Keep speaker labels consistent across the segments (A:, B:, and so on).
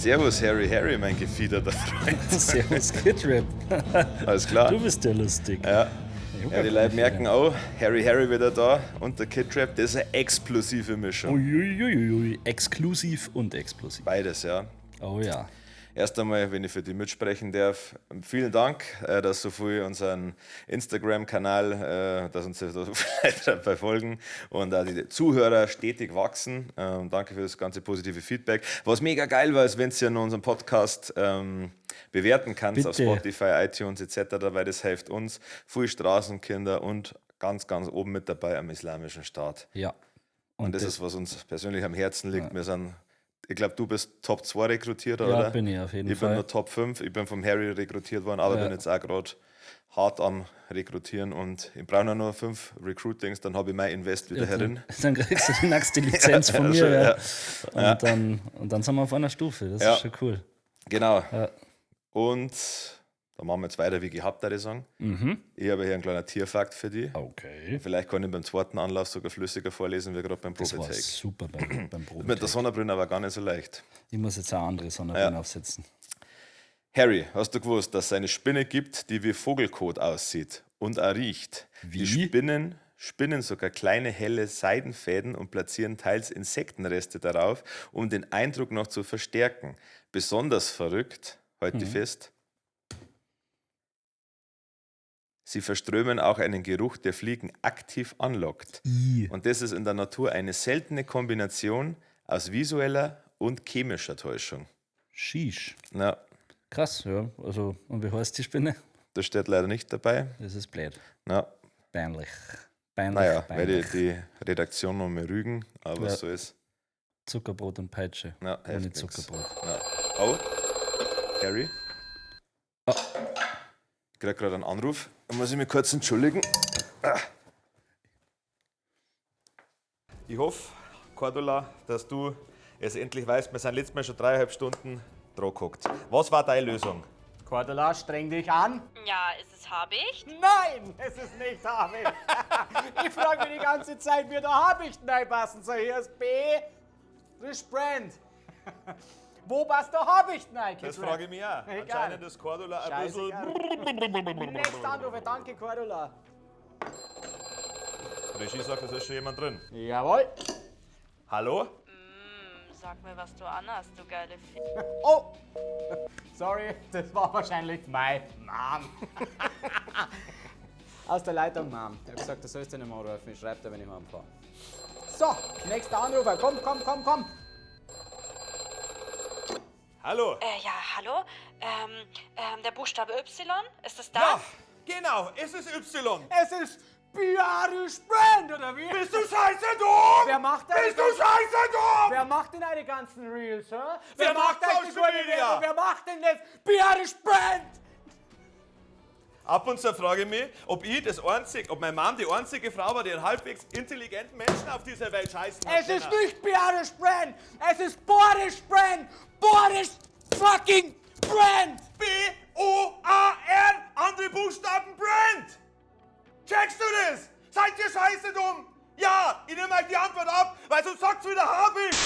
A: Servus Harry Harry, mein gefiederter Freund.
B: Servus Kid Rap.
A: Alles klar.
B: Du bist ja lustig.
A: Ja. Ja, die Leute merken auch, Harry Harry wieder da und der Kid Rap, das ist eine explosive Mischung.
B: Uiuiuiui. Exklusiv und explosiv.
A: Beides, ja.
B: Oh ja.
A: Erst einmal, wenn ich für dich mitsprechen darf, vielen Dank, dass so viel unseren Instagram-Kanal, dass uns so viele Leute dabei folgen und auch die Zuhörer stetig wachsen. Danke für das ganze positive Feedback. Was mega geil war, ist, wenn du ja noch unseren Podcast bewerten kannst auf
B: Bitte.
A: Spotify, iTunes etc., weil das hilft uns, viele Straßenkinder und ganz, ganz oben mit dabei am Islamischen Staat.
B: Ja.
A: Und das ist, was uns persönlich am Herzen liegt. Wir sind, ich glaube, du bist Top 2 Rekrutierer,
B: Ja,
A: oder?
B: bin ich auf jeden
A: Ich
B: Fall.
A: bin nur Top 5. Ich bin vom Harry rekrutiert worden, aber
B: Ja.
A: bin jetzt auch gerade hart am Rekrutieren und ich brauche nur noch 5 Recruitings, dann habe ich mein Invest wieder
B: Ja,
A: herin.
B: dann kriegst du die nächste Lizenz von mir.
A: schon,
B: Ja.
A: ja.
B: Und dann sind wir auf einer Stufe. Das
A: Ja.
B: ist schon cool.
A: Genau.
B: Ja.
A: Und dann machen wir jetzt weiter wie gehabt, würde ich sagen. Ich habe hier einen kleinen Tierfakt für dich.
B: Okay.
A: Vielleicht kann ich beim zweiten Anlauf sogar flüssiger vorlesen, wie gerade beim
B: Das war
A: Probetake.
B: super beim
A: Mit der
B: Probetake.
A: Sonnenbrille aber gar nicht so leicht.
B: Ich muss jetzt auch andere Sonnenbrillen aufsetzen.
A: Harry, hast du gewusst, dass es eine Spinne gibt, die wie Vogelkot aussieht und auch riecht?
B: Wie?
A: Die Spinnen spinnen sogar kleine helle Seidenfäden und platzieren teils Insektenreste darauf, um den Eindruck noch zu verstärken. Besonders verrückt, heute fest, sie verströmen auch einen Geruch, der Fliegen aktiv anlockt.
B: I.
A: Und das ist in der Natur eine seltene Kombination aus visueller und chemischer Täuschung.
B: Sheesh.
A: Na,
B: Krass, ja. Also, und wie heißt die Spinne?
A: das steht leider nicht dabei.
B: Das ist blöd.
A: Na,
B: Peinlich. Peinlich.
A: naja, werde
B: peinlich.
A: ich die Redaktion noch mal rügen, aber
B: Ja.
A: so ist.
B: Zuckerbrot und Peitsche.
A: Na,
B: Ohne
A: hilft nix.
B: Zuckerbrot.
A: Na. Oh, Harry.
B: Ah.
A: Ich krieg gerade einen Anruf. Da muss ich mich kurz entschuldigen. Ah. Ich hoffe, Cordula, dass du es endlich weißt. Wir sind letztes Mal schon 3,5 Stunden dran gehockt. Was war deine Lösung?
C: Cordula, streng dich an.
D: Ja, ist es Habicht?
C: Nein, es ist nicht Habicht. Ich frage mich die ganze Zeit, wie der Habicht reinpassen soll. Hier ist B, das ist Brand. Wo passt der Habicht rein?
A: Das frage ich mich auch.
C: Egal.
A: Anscheinend ist Cordula ein bisschen.
C: Scheißegal. Nächster Anrufer, danke Cordula.
A: Regie sagt, es ist schon jemand drin.
C: Jawohl.
A: Hallo?
D: Sag mir, was du anhast, du geile F.
C: Oh, sorry, das war wahrscheinlich mein Mom. Aus der Leitung, Mom. Ich hab gesagt, du sollst dich nicht mehr anrufen. Ich schreib dir, wenn ich heimfahre. So, nächster Anrufer. Komm, komm, komm, komm.
A: Hallo?
D: Ja, hallo? Der Buchstabe Y? Ist es das?
A: Ja, genau, es ist Y.
C: Es ist Biarisch Brand, oder wie?
A: Bist du scheiße dumm?
C: Wer macht denn
A: Bist du scheiße dumm?
C: Wer macht denn eine ganzen Reels, hä?
A: Wer macht
C: eigentlich
A: Social
C: gute
A: Media?
C: Werbung? Wer macht denn das? Biarisch Brand!
A: Ab und zu frage ich mich, ob ich das einzig, ob meine Mom die einzige Frau war, die einen halbwegs intelligenten Menschen auf dieser Welt scheißen hat
C: Es ist
A: können.
C: nicht Biarisch Brand! Es ist Boris Brand! Boris fucking Brand!
A: B-O-A-R, andere Buchstaben Brand! Checkst du das? Seid ihr scheiße dumm? Ja, ich nehme euch die Antwort ab, weil sonst sagt's wieder hab ich.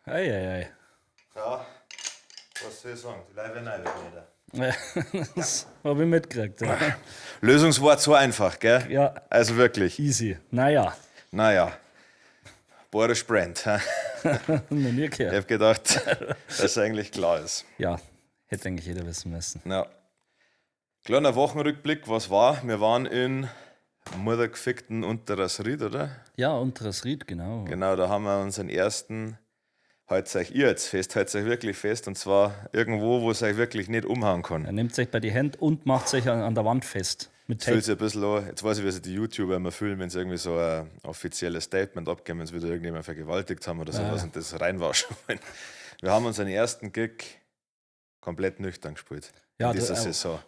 B: Eieiei.
A: Ja, was soll ich sagen? Die Leute werden wieder.
B: Ja, das habe ich mitgekriegt. Ja.
A: Lösungswort so einfach, gell?
B: Ja.
A: Also wirklich.
B: Easy. Naja,
A: Naja. Boris Brand. hä?
B: noch nie
A: Ich
B: gehört.
A: habe gedacht, dass es eigentlich klar ist.
B: Ja, hätte eigentlich jeder wissen müssen.
A: Ja. Kleiner Wochenrückblick, was war? Wir waren in Muttergefickten Unterasried, oder?
B: Ja, unteres Ried, genau.
A: Genau, da haben wir unseren ersten, halt euch ihr jetzt fest, halt euch wirklich fest, und zwar irgendwo, wo es euch wirklich nicht umhauen kann.
B: Er nimmt sich bei die Hände und macht sich an der Wand fest. Mit
A: Fühlt
B: Tape.
A: sich ein bisschen an, jetzt weiß ich, wie sich die YouTuber immer fühlen, wenn sie irgendwie so ein offizielles Statement abgeben, wenn sie wieder irgendjemand vergewaltigt haben oder sowas und das reinwaschen wollen. Wir haben unseren ersten Gig komplett nüchtern gespielt.
B: Ja,
A: in dieser
B: da-
A: Saison.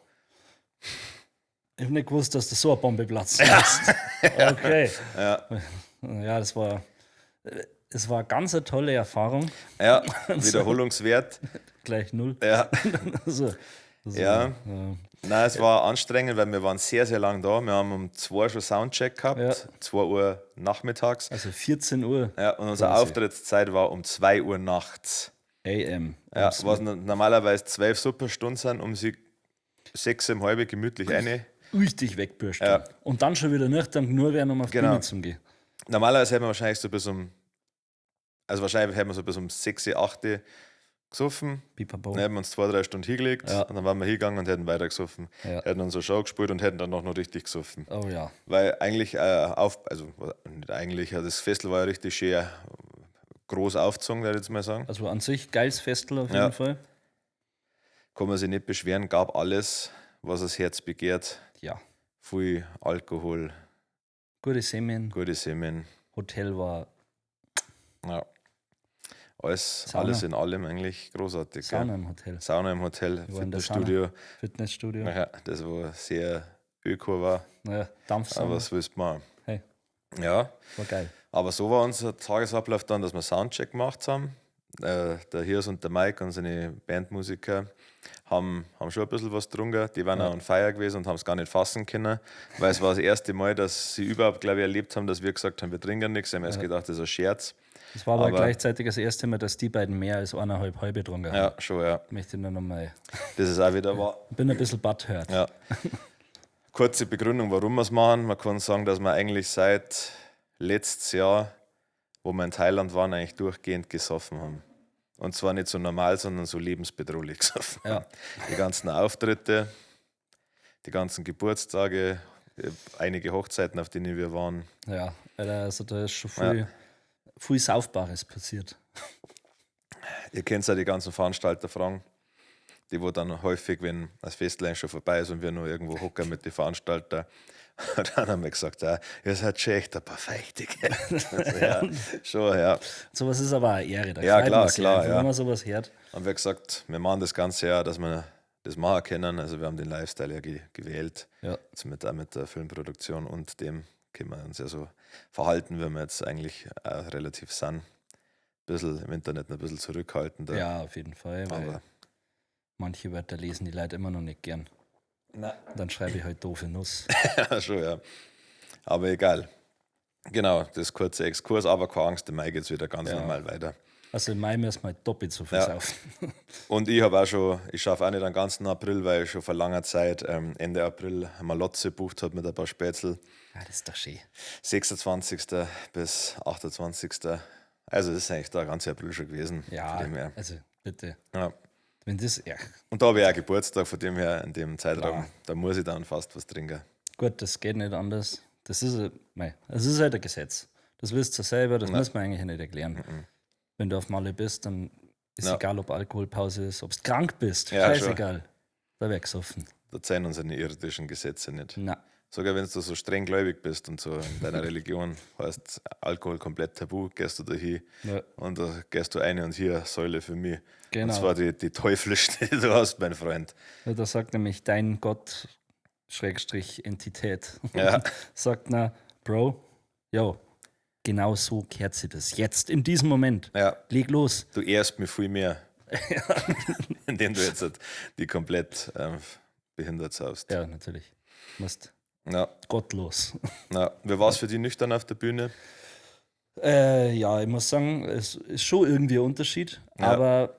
B: Ich habe nicht gewusst, dass das so eine Bombe platzen lässt. Okay. Ja, es war ganz eine tolle Erfahrung.
A: Ja, Wiederholungswert.
B: Gleich null.
A: Ja,
B: Also,
A: ja. Nein, es war anstrengend, weil wir waren sehr, sehr lang da. Wir haben um 2 schon Soundcheck gehabt, 2 Uhr nachmittags.
B: Also 14 Uhr.
A: Ja, und unsere Auftrittszeit war um 2 Uhr nachts.
B: AM.
A: Ja, was normalerweise 12 Superstunden sind, um sie 6,5 gemütlich eine.
B: Richtig wegbürsten. Ja. Und dann schon wieder nüchtern nur werden, um auf die Bühne zu gehen.
A: Normalerweise hätten wir wahrscheinlich so bis um, also wahrscheinlich hätten wir so bis um 6, 8 gesoffen.
B: Pipapo.
A: Dann hätten wir uns 2-3 Stunden hingelegt und dann waren wir hingegangen und hätten weiter gesoffen.
B: Ja.
A: Hätten unsere Show gespielt und hätten dann noch richtig gesoffen.
B: Oh ja.
A: Weil eigentlich, nicht eigentlich, das Festival war ja richtig schön groß aufgezogen, würde ich jetzt mal sagen.
B: Also an sich geiles Festival auf jeden Fall.
A: Kann man sich nicht beschweren, gab alles, was das Herz begehrt.
B: Ja.
A: Viel Alkohol.
B: Gute Semmeln.
A: Gute Semmeln.
B: Hotel war.
A: Ja. Alles in allem eigentlich großartig.
B: Sauna im Hotel.
A: Sauna im Hotel, Fitnessstudio.
B: Fitnessstudio.
A: Ja, das war sehr öko war.
B: Ja, Dampfsauna.
A: Aber was willst du machen?
B: Hey.
A: Ja.
B: War geil.
A: Aber so war unser Tagesablauf dann, dass wir Soundcheck gemacht haben. Der Hirs und der Mike und seine Bandmusiker haben schon ein bisschen was getrunken. Die waren auch on fire gewesen und haben es gar nicht fassen können, weil es war das erste Mal, dass sie überhaupt, glaube ich, erlebt haben, dass wir gesagt haben, wir trinken nichts. Sie haben erst gedacht, das ist ein Scherz.
B: Es war aber gleichzeitig das erste Mal, dass die beiden mehr als 1,5 halbe getrunken haben.
A: Ja, schon, ja.
B: Möchte ich nur noch mal.
A: Das ist auch wieder wahr.
B: Bin ein bisschen butthurt.
A: Ja. Kurze Begründung, warum wir es machen. Man kann sagen, dass wir eigentlich seit letztes Jahr, wo wir in Thailand waren, eigentlich durchgehend gesoffen haben. Und zwar nicht so normal, sondern so lebensbedrohlich gesoffen.
B: Ja.
A: Die ganzen Auftritte, die ganzen Geburtstage, einige Hochzeiten, auf denen wir waren.
B: Ja, also da ist schon viel, viel Saufbares passiert.
A: Ihr kennt ja die ganzen Veranstalter fragen, die wo dann häufig, wenn das Festlein schon vorbei ist und wir nur irgendwo hocken mit den Veranstaltern, und dann haben wir gesagt, ja, ihr seid schon echt ein paar Feichtige. Also, ja, schon, ja.
B: Sowas ist aber eine Ehre. Da
A: ja, klar, klar.
B: Einfach,
A: ja.
B: Wenn man sowas hört.
A: Und wir haben gesagt, wir machen das ganze Jahr, dass wir das machen können. Also wir haben den Lifestyle ja gewählt.
B: Ja.
A: Jetzt mit der Filmproduktion und dem können wir uns ja so verhalten, wenn wir jetzt eigentlich auch relativ sind. Ein bisschen im Internet ein bisschen zurückhaltender.
B: Ja, auf jeden Fall. Weil
A: Aber
B: manche Wörter lesen die Leute immer noch nicht gern.
A: Nein.
B: Dann schreibe ich halt doofe Nuss.
A: Ja, schon, ja. Aber egal. Genau, das kurze Exkurs, aber keine Angst, im Mai geht es wieder ganz normal weiter.
B: Also im Mai müssen wir halt doppelt so viel saufen.
A: Und ich habe auch schon, ich schaffe auch nicht den ganzen April, weil ich schon vor langer Zeit, Ende April, Malotze gebucht habe mit ein paar Spätzl.
B: Ja, das ist doch schön.
A: 26. bis 28. Also das ist eigentlich der ganze April schon gewesen.
B: Ja,
A: von dem her.
B: also bitte.
A: Ja.
B: Wenn das, ja.
A: Und da habe ich auch Geburtstag, von dem her, in dem Zeitraum, da muss ich dann fast was trinken.
B: Gut, das geht nicht anders. Das ist, mei, das ist halt ein Gesetz. Das wisst ihr selber, das muss man eigentlich nicht erklären.
A: Mhm.
B: Wenn du auf Malle bist, dann ist egal, ob Alkoholpause ist, ob du krank bist,
A: Ja,
B: scheißegal. Da wär gesoffen.
A: Da zählen unsere irdischen Gesetze nicht.
B: Na.
A: Sogar wenn du so streng gläubig bist und so in deiner Religion heißt Alkohol komplett tabu, gehst du da hin und da gehst du eine und hier Säule für mich.
B: Genau.
A: Und zwar die teuflische, die du hast, mein Freund.
B: Ja, da sagt nämlich dein Gott, Schrägstrich Entität,
A: Ja.
B: sagt na, Bro, yo, genau so kehrt sie das. Jetzt, in diesem Moment.
A: Ja.
B: Leg los.
A: Du ehrst mich viel mehr, indem du jetzt halt die komplett behindert saust.
B: Ja, natürlich. Musst
A: Ja.
B: gottlos.
A: Ja. Wie war es für dich nüchtern auf der Bühne?
B: Ja, ich muss sagen, es ist schon irgendwie ein Unterschied, aber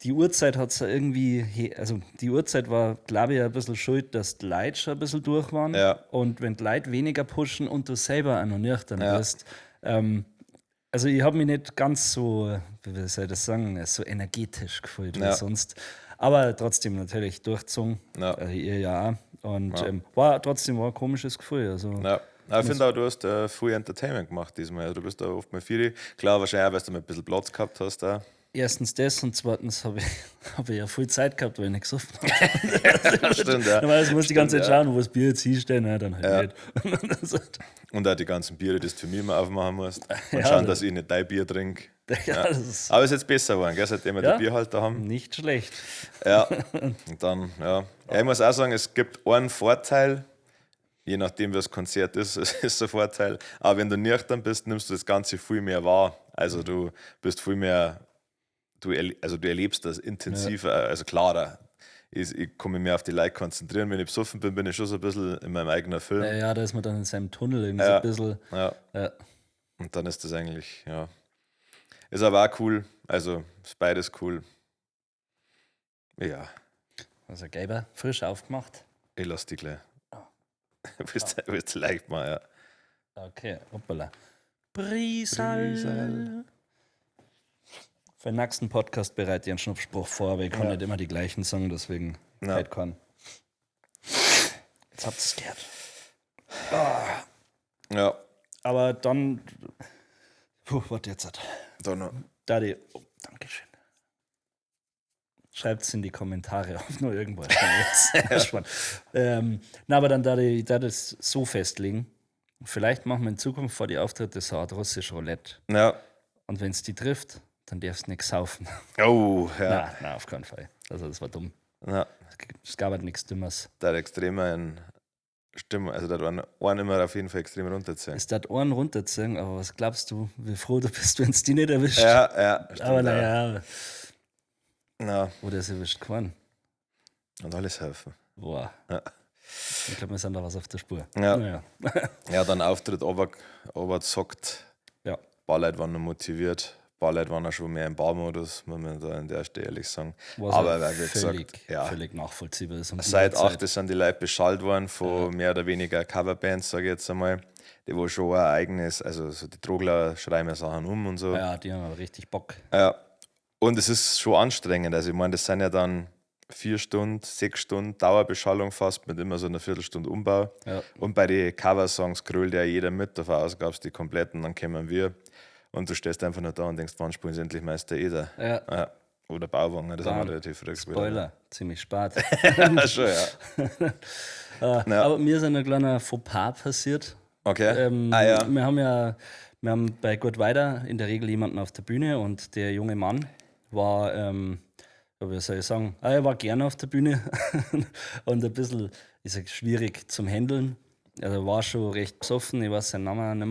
B: die Uhrzeit hat es ja irgendwie, also die Uhrzeit war, glaube ich, ein bisschen schuld, dass die Leute schon ein bisschen durch waren.
A: Ja.
B: Und wenn die Leute weniger pushen und du selber auch noch nüchtern bist, also ich habe mich nicht ganz so, wie soll ich das sagen, so energetisch gefühlt wie sonst. Aber trotzdem natürlich durchgezogen.
A: Ja.
B: Also ihr ja auch. Und war trotzdem war ein komisches Gefühl. Also,
A: Ja. Ich finde auch, du hast viel Entertainment gemacht diesmal. Also, du bist da oft mal viel. Klar, wahrscheinlich auch, weil du mal ein bisschen Platz gehabt hast. Auch.
B: Erstens das und zweitens habe ich, hab ich ja viel Zeit gehabt, weil ich nicht gesoffen habe.
A: Stimmt, ja.
B: Normalerweise muss ich die ganze Zeit
A: Stimmt, ja.
B: schauen, wo das Bier jetzt hinstellen, na, dann halt nicht. Das ist-
A: Und auch die ganzen Biere, die du für mich immer aufmachen musst. Und
B: Ja,
A: schauen,
B: das-
A: dass ich nicht dein Bier trinke.
B: ja, das ist
A: Aber es ist jetzt besser geworden, gell, seitdem wir
B: Ja.
A: die Bierhalter haben.
B: nicht schlecht.
A: Ja, und dann, ja. Ja, ich muss auch sagen, es gibt einen Vorteil, je nachdem, wie das Konzert ist, es ist ein Vorteil. Aber wenn du nüchtern bist, nimmst du das Ganze viel mehr wahr. Also du bist viel mehr, du, also du erlebst das intensiver, also klarer. Ich kann mich mehr auf die Leute konzentrieren. Wenn ich besoffen bin, bin ich schon so ein bisschen in meinem eigenen Film.
B: Ja, ja, da ist man dann in seinem Tunnel irgendwie so ein bisschen.
A: Ja. Ja. Und dann ist das eigentlich, ja. Ist aber auch cool. Also ist beides cool. Ja.
B: Also gelber, frisch aufgemacht.
A: Ich lass die gleich. Willst du leicht mal, ja.
B: Okay, hoppala. Brisal. Brisal. Für den nächsten Podcast bereite ich einen Schnupfspruch vor, aber ich kann nicht immer die gleichen sagen, deswegen
A: ja.
B: Halt keinen. Jetzt habt ihr es gehört.
A: Ah. Ja.
B: Aber dann. Puh, warte jetzt.
A: Dann.
B: Daddy. Oh, Dankeschön. Schreibt es in die Kommentare auf nur irgendwo. Na, aber dann da ich das so festlegen. Vielleicht machen wir in Zukunft vor die Auftritte so eine Art russisch Roulette.
A: Ja.
B: Und wenn es die trifft, dann darfst du nichts saufen.
A: Oh,
B: ja. Nein, nein, auf keinen Fall. Also das war dumm.
A: Ja.
B: Es gab halt nichts Dümmeres.
A: Da hat extrem ein Stimme, also da hat einen immer auf jeden Fall extrem runterziehen.
B: Es hat einen runterziehen, aber was glaubst du, wie froh du bist, wenn es die nicht erwischt?
A: Ja, ja.
B: Stimmt, aber naja.
A: Ja.
B: Oder es erwischt keinen.
A: Und alles helfen.
B: Boah.
A: Ja.
B: Ich glaube, wir sind da was auf der Spur.
A: Ja.
B: Naja.
A: Ja, dann Auftritt, oberzockt.
B: Ja.
A: Ein paar Leute waren noch motiviert. Ein paar Leute waren auch schon mehr im Barmodus, muss man da an der Stelle ehrlich sagen.
B: Was
A: aber wie
B: völlig,
A: gesagt, ja.
B: völlig nachvollziehbar ist. Um
A: Seit 8 sind die Leute beschallt worden von mehr oder weniger Coverbands, sage ich jetzt einmal, die wo schon ein eigenes, also so die Trogler schreiben ja Sachen um und so.
B: Ja, die haben aber richtig Bock.
A: Ja. Und es ist schon anstrengend. Also ich meine, das sind ja dann 4 Stunden, 6 Stunden Dauerbeschallung fast mit immer so einer Viertelstunde Umbau.
B: Ja.
A: Und bei den Cover-Songs grölt ja jeder mit, davon aus gab es die kompletten, dann kommen wir. Und du stehst einfach nur da und denkst, wann spielen sie endlich Meister Eder?
B: Ja.
A: Ja. Oder Bauwagen, das haben wir relativ früh gespielt.
B: Spoiler, ziemlich spät.
A: Ja, schon, ja.
B: Ja. Aber mir ist ein kleiner Fauxpas passiert.
A: Okay.
B: Ja. Wir haben bei Gut Weiter in der Regel jemanden auf der Bühne und der junge Mann war, wie soll ich sagen, er war gerne auf der Bühne und ein bisschen, ich sag, schwierig zum Handeln. Also er war schon recht besoffen, ich weiß seinen Namen auch nicht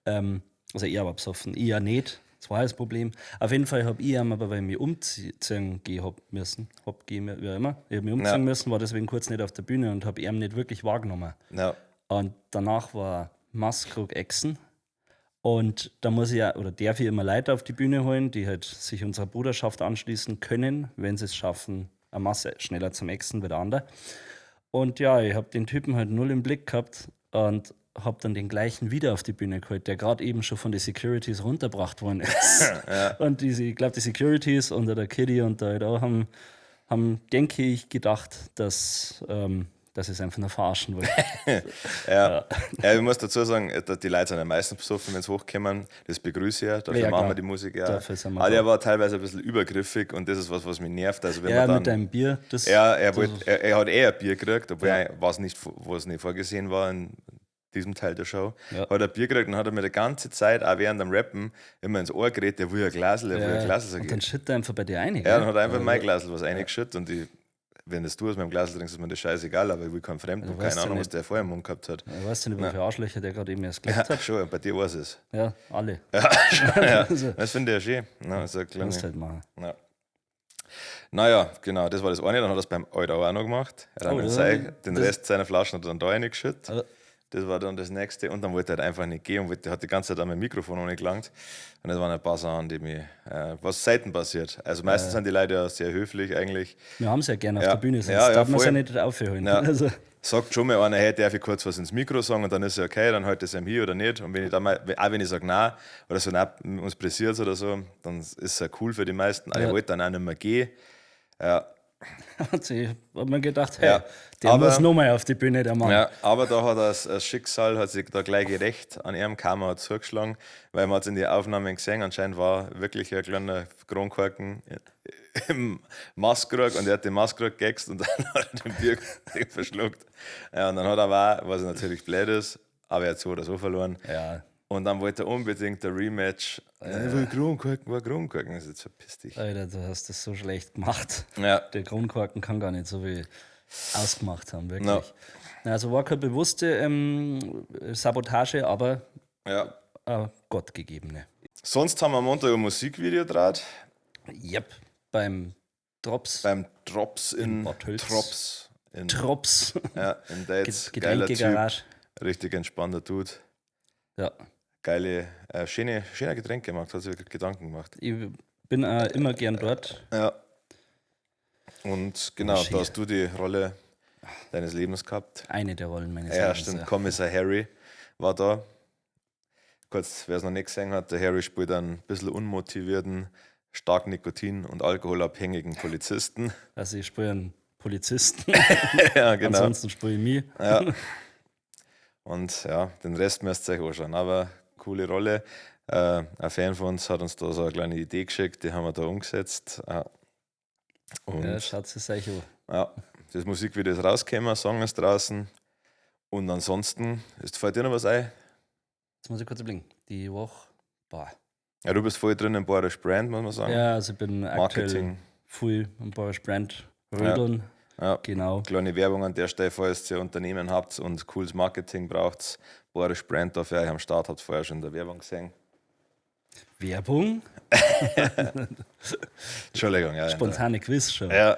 B: mehr. Also er war besoffen, ich ja nicht. Das war das Problem. Auf jeden Fall habe ich ihn aber, weil ich mich umziehen gehen hab müssen, wie auch immer, ich hab mich umziehen müssen, war deswegen kurz nicht auf der Bühne und habe ihn nicht wirklich wahrgenommen.
A: Ja.
B: Und danach war Masskrug Echsen. Und da muss ich ja, oder darf ich immer Leute auf die Bühne holen, die halt sich unserer Bruderschaft anschließen können, wenn sie es schaffen, eine Masse schneller zum Echsen wie der andere. Und ja, ich habe den Typen halt null im Blick gehabt und habe dann den gleichen wieder auf die Bühne geholt, der gerade eben schon von den Securities runtergebracht worden ist.
A: Ja.
B: Und ich glaube, die Securities und der Kitty und der halt auch haben, denke ich, gedacht, dass sie es einfach nur verarschen wollen.
A: Ja. Ja, ich muss dazu sagen, die Leute sind ja meistens besoffen, wenn sie hochkommen. Das begrüße ich ja, dafür
B: Ja,
A: machen
B: klar.
A: wir die Musik ja.
B: Dafür sind wir
A: Aber
B: da.
A: der war teilweise ein bisschen übergriffig und das ist was, was mich nervt. Also wenn
B: Ja,
A: man dann,
B: mit deinem Bier. Das,
A: Ja, er hat eh ein Bier gekriegt, obwohl er, was nicht vorgesehen war in diesem Teil der Show.
B: Ja.
A: Hat er Bier gekriegt und hat er mir die ganze Zeit, auch während dem Rappen, immer ins Ohr geredet, der will ein Glasl, der will ein Glasl. Sag
B: Und
A: ich.
B: dann schüttet er einfach bei dir ein.
A: Ja, dann hat er einfach mein Glasl was reingeschüttet und ich, wenn das du aus meinem Glasl trinkst, ist mir das scheißegal, aber ich will keinen Fremden,
B: Du
A: keine
B: weißt ja
A: Ahnung, was
B: nicht.
A: der vorher im Mund gehabt hat.
B: Ich weiß nicht, wie viele Arschlöcher der gerade eben erst gelebt
A: Ja,
B: hat.
A: schon, bei dir weiß es.
B: Ja, alle.
A: Ja, schon, ja.
B: Also,
A: Das finde ich ja schön. Ja, ist eine kleine,
B: musst halt machen.
A: ja. Naja, genau, das war das eine. Dann hat er es beim Alter auch noch gemacht. Er hat
B: Oh,
A: dann
B: das
A: den Rest seiner Flaschen hat er dann da reingeschüttet.
B: Ja.
A: Das war dann das nächste. Und dann wollte er halt einfach nicht gehen und hat die ganze Zeit an meinem Mikrofon auch nicht gelangt. Und das waren ein paar Sachen, die mir, was selten passiert. Also meistens sind die Leute ja sehr höflich eigentlich.
B: Wir haben es ja gerne auf
A: Ja.
B: der Bühne, sonst
A: Ja, ja,
B: darf man es ja
A: voll.
B: nicht aufholen.
A: Ja.
B: Also,
A: Sagt schon mal einer, hey, darf ich kurz was ins Mikro sagen? Und dann ist ja okay, dann halt es ihm hier oder nicht. Und wenn ich dann mal, auch wenn ich sage, nein, oder so, nein, uns pressiert oder so, dann ist es ja cool für die meisten. Aber
B: Ja.
A: ich wollte dann auch nicht mehr gehen. Ja,
B: also ich hab mir gedacht, hey,
A: Ja.
B: der muss nochmal auf die Bühne, der Mann.
A: Ja, aber da hat das Schicksal hat sich da gleich gerecht an ihrem Karma hat zugeschlagen, weil man hat es in den Aufnahmen gesehen, anscheinend war wirklich ein kleiner Kronkorken im Masskrug und er hat den Masskrug gegext und dann hat er den Bier verschluckt. Ja, und dann hat er auch, was natürlich blöd ist, aber er hat so oder so verloren.
B: Ja.
A: Und dann wollte er unbedingt der Rematch. Ja. Ich will Kronkorken, war Kronkorken. Das ist jetzt verpiss dich.
B: Alter, du hast das so schlecht gemacht.
A: Ja.
B: Der Kronkorken kann gar nicht so viel ausgemacht haben, wirklich.
A: No.
B: Also war keine bewusste Sabotage, aber
A: Ja.
B: eine gottgegebene.
A: Sonst haben wir am Montag ein Musikvideo gedreht.
B: Yep, beim Drops.
A: Beim Drops in,
B: In Bad Tölz.
A: Drops in,
B: Drops.
A: ja, in Dates. Geiler Typ,
B: Getränkegarage.
A: richtig entspannter Dude.
B: Ja.
A: Geile, schöne Getränke gemacht, hat sich wirklich Gedanken gemacht.
B: Ich bin auch immer gern dort.
A: Ja. Und genau,
B: schön.
A: da hast du die Rolle deines Lebens gehabt.
B: Eine der Rollen meines
A: Ja,
B: Lebens.
A: stimmt. Kommissar Harry war da. Kurz, wer es noch nicht gesehen hat, der Harry spielt einen bisschen unmotivierten, stark nikotin- und alkoholabhängigen Polizisten.
B: Also ich spiele einen Polizisten.
A: Ja, genau.
B: Ansonsten spiele ich mich.
A: Ja. Und ja, den Rest müsst ihr euch anschauen. Aber coole Rolle. Ein Fan von uns hat uns da so eine kleine Idee geschickt, die haben wir da umgesetzt. Ja. Und
B: Ja, schaut es euch an.
A: ja, das Musikvideo ist rausgekommen, Song ist draußen. Und ansonsten, ist, fällt dir noch was ein?
B: Jetzt muss ich kurz überlegen. Die Woche, boah.
A: Ja, du bist voll drin im Bayerisch Brand, muss man sagen.
B: Ja, also ich bin aktuell
A: Marketing.
B: viel am Bayerisch Brand rödeln.
A: Ja.
B: Genau.
A: Kleine Werbung an der Stelle, falls ihr Unternehmen habt und cooles Marketing braucht. Bayerisch Brand da für euch am Start, habt vorher schon in der Werbung gesehen.
B: Werbung,
A: Entschuldigung, ja.
B: spontane Quiz schon.
A: Ja.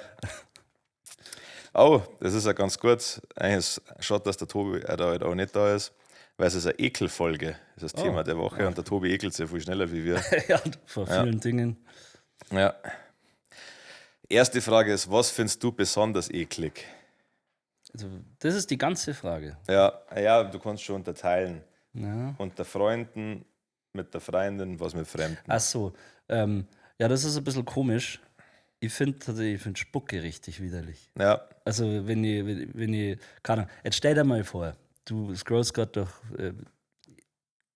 A: Oh, das ist ja ganz gut. Eigentlich ist es schade, dass der Tobi da halt auch nicht da ist, weil es ist eine Ekelfolge, ist das Thema der Woche. Und der Tobi ekelt sich viel schneller wie wir.
B: Ja, vor vielen Dingen.
A: Ja. Erste Frage ist, was findest du besonders eklig?
B: Also, das ist die ganze Frage.
A: Ja, ja, du kannst schon unterteilen.
B: Ja.
A: Unter Freunden, mit der Freundin, was mit Fremden.
B: Ach so. Ja, das ist ein bisschen komisch. Ich finde tatsächlich, ich find Spucke richtig widerlich.
A: Ja,
B: Also, wenn ich, keine Ahnung, jetzt stell dir mal vor, du scrollst gerade durch,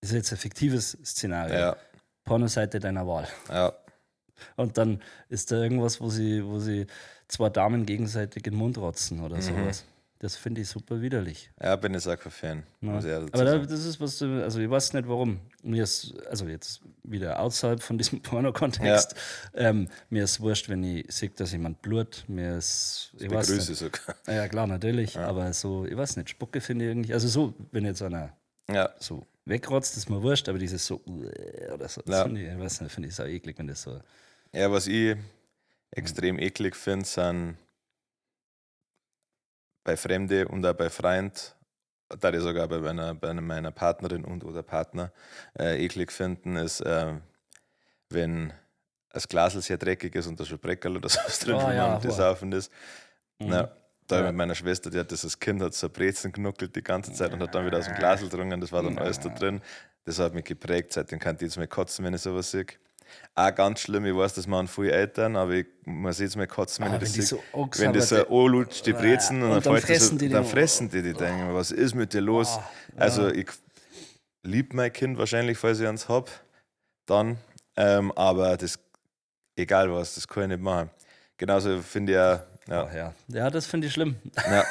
B: ist jetzt ein fiktives Szenario.
A: ja,
B: Pornoseite deiner Wahl.
A: ja.
B: Und dann ist da irgendwas, wo sie zwei Damen gegenseitig in den Mund rotzen oder sowas. Das finde ich super widerlich.
A: Ja, bin ich auch kein Fan.
B: Ja.
A: Muss ich auch dazu
B: Aber da,
A: sagen.
B: das ist was, du- also ich weiß nicht warum. Mir ist, also jetzt wieder außerhalb von diesem Porno-Kontext, mir ist wurscht, wenn ich sehe, dass jemand blut. Mir ist, ich weiß
A: Begrüße
B: nicht.
A: sogar.
B: Ja, klar, natürlich. Aber so, ich weiß nicht, Spucke finde ich irgendwie, also so, wenn jetzt einer
A: Ja,
B: so wegrotzt, ist mir wurscht, aber dieses so, oder so, das
A: Ja.
B: finde ich, ich weiß nicht, finde ich so eklig, wenn das so.
A: ja, was ich extrem eklig finde, sind bei Fremde und auch bei Freund, da ich sogar bei meiner Partnerin und oder Partner eklig finden, ist, wenn das Glasl sehr dreckig ist und da schon Breckerl oder sowas drin
B: Oh,
A: oh,
B: ja,
A: und die
B: boah.
A: saufen ist. Ja, da
B: Ja.
A: mit meiner Schwester, die hat das als Kind, hat so Brezen genuckelt die ganze Zeit und hat dann wieder aus dem Glasl getrunken, das war dann alles da drin. Das hat mich geprägt, seitdem kann ich jetzt mal kotzen, wenn ich sowas sehe. Auch ganz schlimm, ich weiß, das machen viele Eltern, aber ich muss jetzt mal kotzen, wenn
B: Ah,
A: ich das
B: wenn die
A: sehe.
B: so
A: Wenn das so anlutscht, die Brezen, und
B: Und
A: dann,
B: dann
A: fällt das so,
B: fressen die
A: dann
B: die.
A: fressen die, die denken, mir, was ist mit dir los? Also ich liebe mein Kind wahrscheinlich, falls ich eins hab, dann, aber das, egal was, das kann ich nicht machen. Genauso finde ich auch, ja,
B: Oh, ja. Ja, das finde ich schlimm.
A: ja.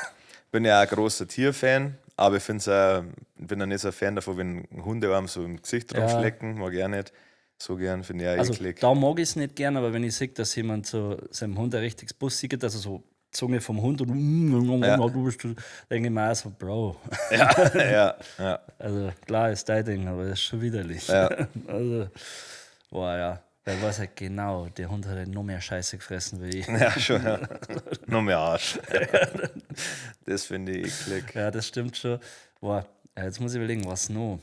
A: Bin ja auch ein großer Tierfan, aber ich find's auch, bin ja nicht so ein Fan davon, wenn Hundearm so im Gesicht
B: Ja.
A: rumschlecken, mag ich auch nicht. So gern, finde ich auch
B: Also
A: eklig.
B: da mag ich es nicht gern, aber wenn ich sehe, dass jemand so seinem Hund ein richtiges Bussi gibt, also so Zunge vom Hund und
A: Ja.
B: du bist, denke ich mir auch so, Bro.
A: Ja, ja,
B: Also klar ist dein Ding, aber das ist schon widerlich.
A: Ja.
B: Also, boah, ja. Wer weiß halt genau, der Hund hat halt noch mehr Scheiße gefressen wie ich.
A: ja, schon. Ja. Noch mehr Arsch. Das finde ich eklig.
B: Ja, das stimmt schon. Boah, ja, jetzt muss ich überlegen, was noch?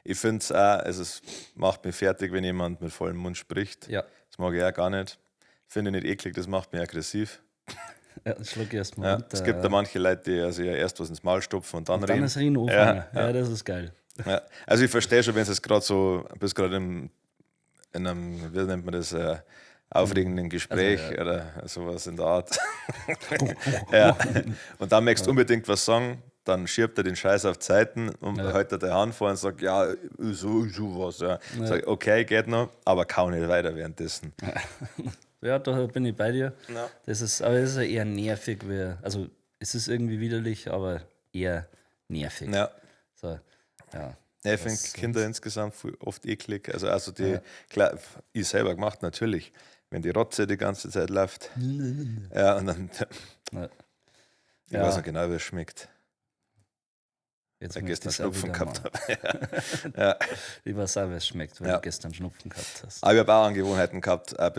A: Ich finde es auch, also es macht mich fertig, wenn jemand mit vollem Mund spricht.
B: Ja,
A: Das mag ich auch gar nicht. Finde ich nicht eklig, das macht mich aggressiv.
B: ja das schluck ich erst mal
A: Ja.
B: runter.
A: Es gibt da manche Leute, die also ja erst was ins Maul stopfen und dann
B: Dann
A: reden.
B: das Reden anfangen.
A: Ja,
B: Ja, das ist geil.
A: Ja. Also ich verstehe schon, wenn es jetzt gerade so, bist gerade in einem, wie nennt man das, aufregenden Gespräch
B: Also, ja.
A: oder sowas in der Art. Ja. Und dann möchtest du unbedingt was sagen, dann schiebt er den Scheiß auf Zeiten und hält er die Hand vor und sagt, ja, so, so was. Ja. Sag, okay, geht noch, aber kau nicht weiter währenddessen.
B: Ja, da bin ich bei dir.
A: Ja.
B: Das ist, aber das ist ja eher nervig. Wie, also es ist irgendwie widerlich, aber eher nervig.
A: Ja.
B: So, ja.
A: Ja, ich finde Kinder insgesamt oft eklig. Also die, klar, ich selber gemacht natürlich, wenn die Rotze die ganze Zeit läuft. Ja, und dann,
B: Ja.
A: ich weiß noch genau, wie es schmeckt.
B: Jetzt
A: Weil ich
B: möchte
A: gestern
B: ich's auch
A: Schnupfen
B: wieder
A: gehabt
B: machen.
A: habe. Ja.
B: Ich weiß auch, wie es schmeckt, wenn
A: Ja.
B: du gestern Schnupfen gehabt hast.
A: Aber ich habe auch Angewohnheiten gehabt, auch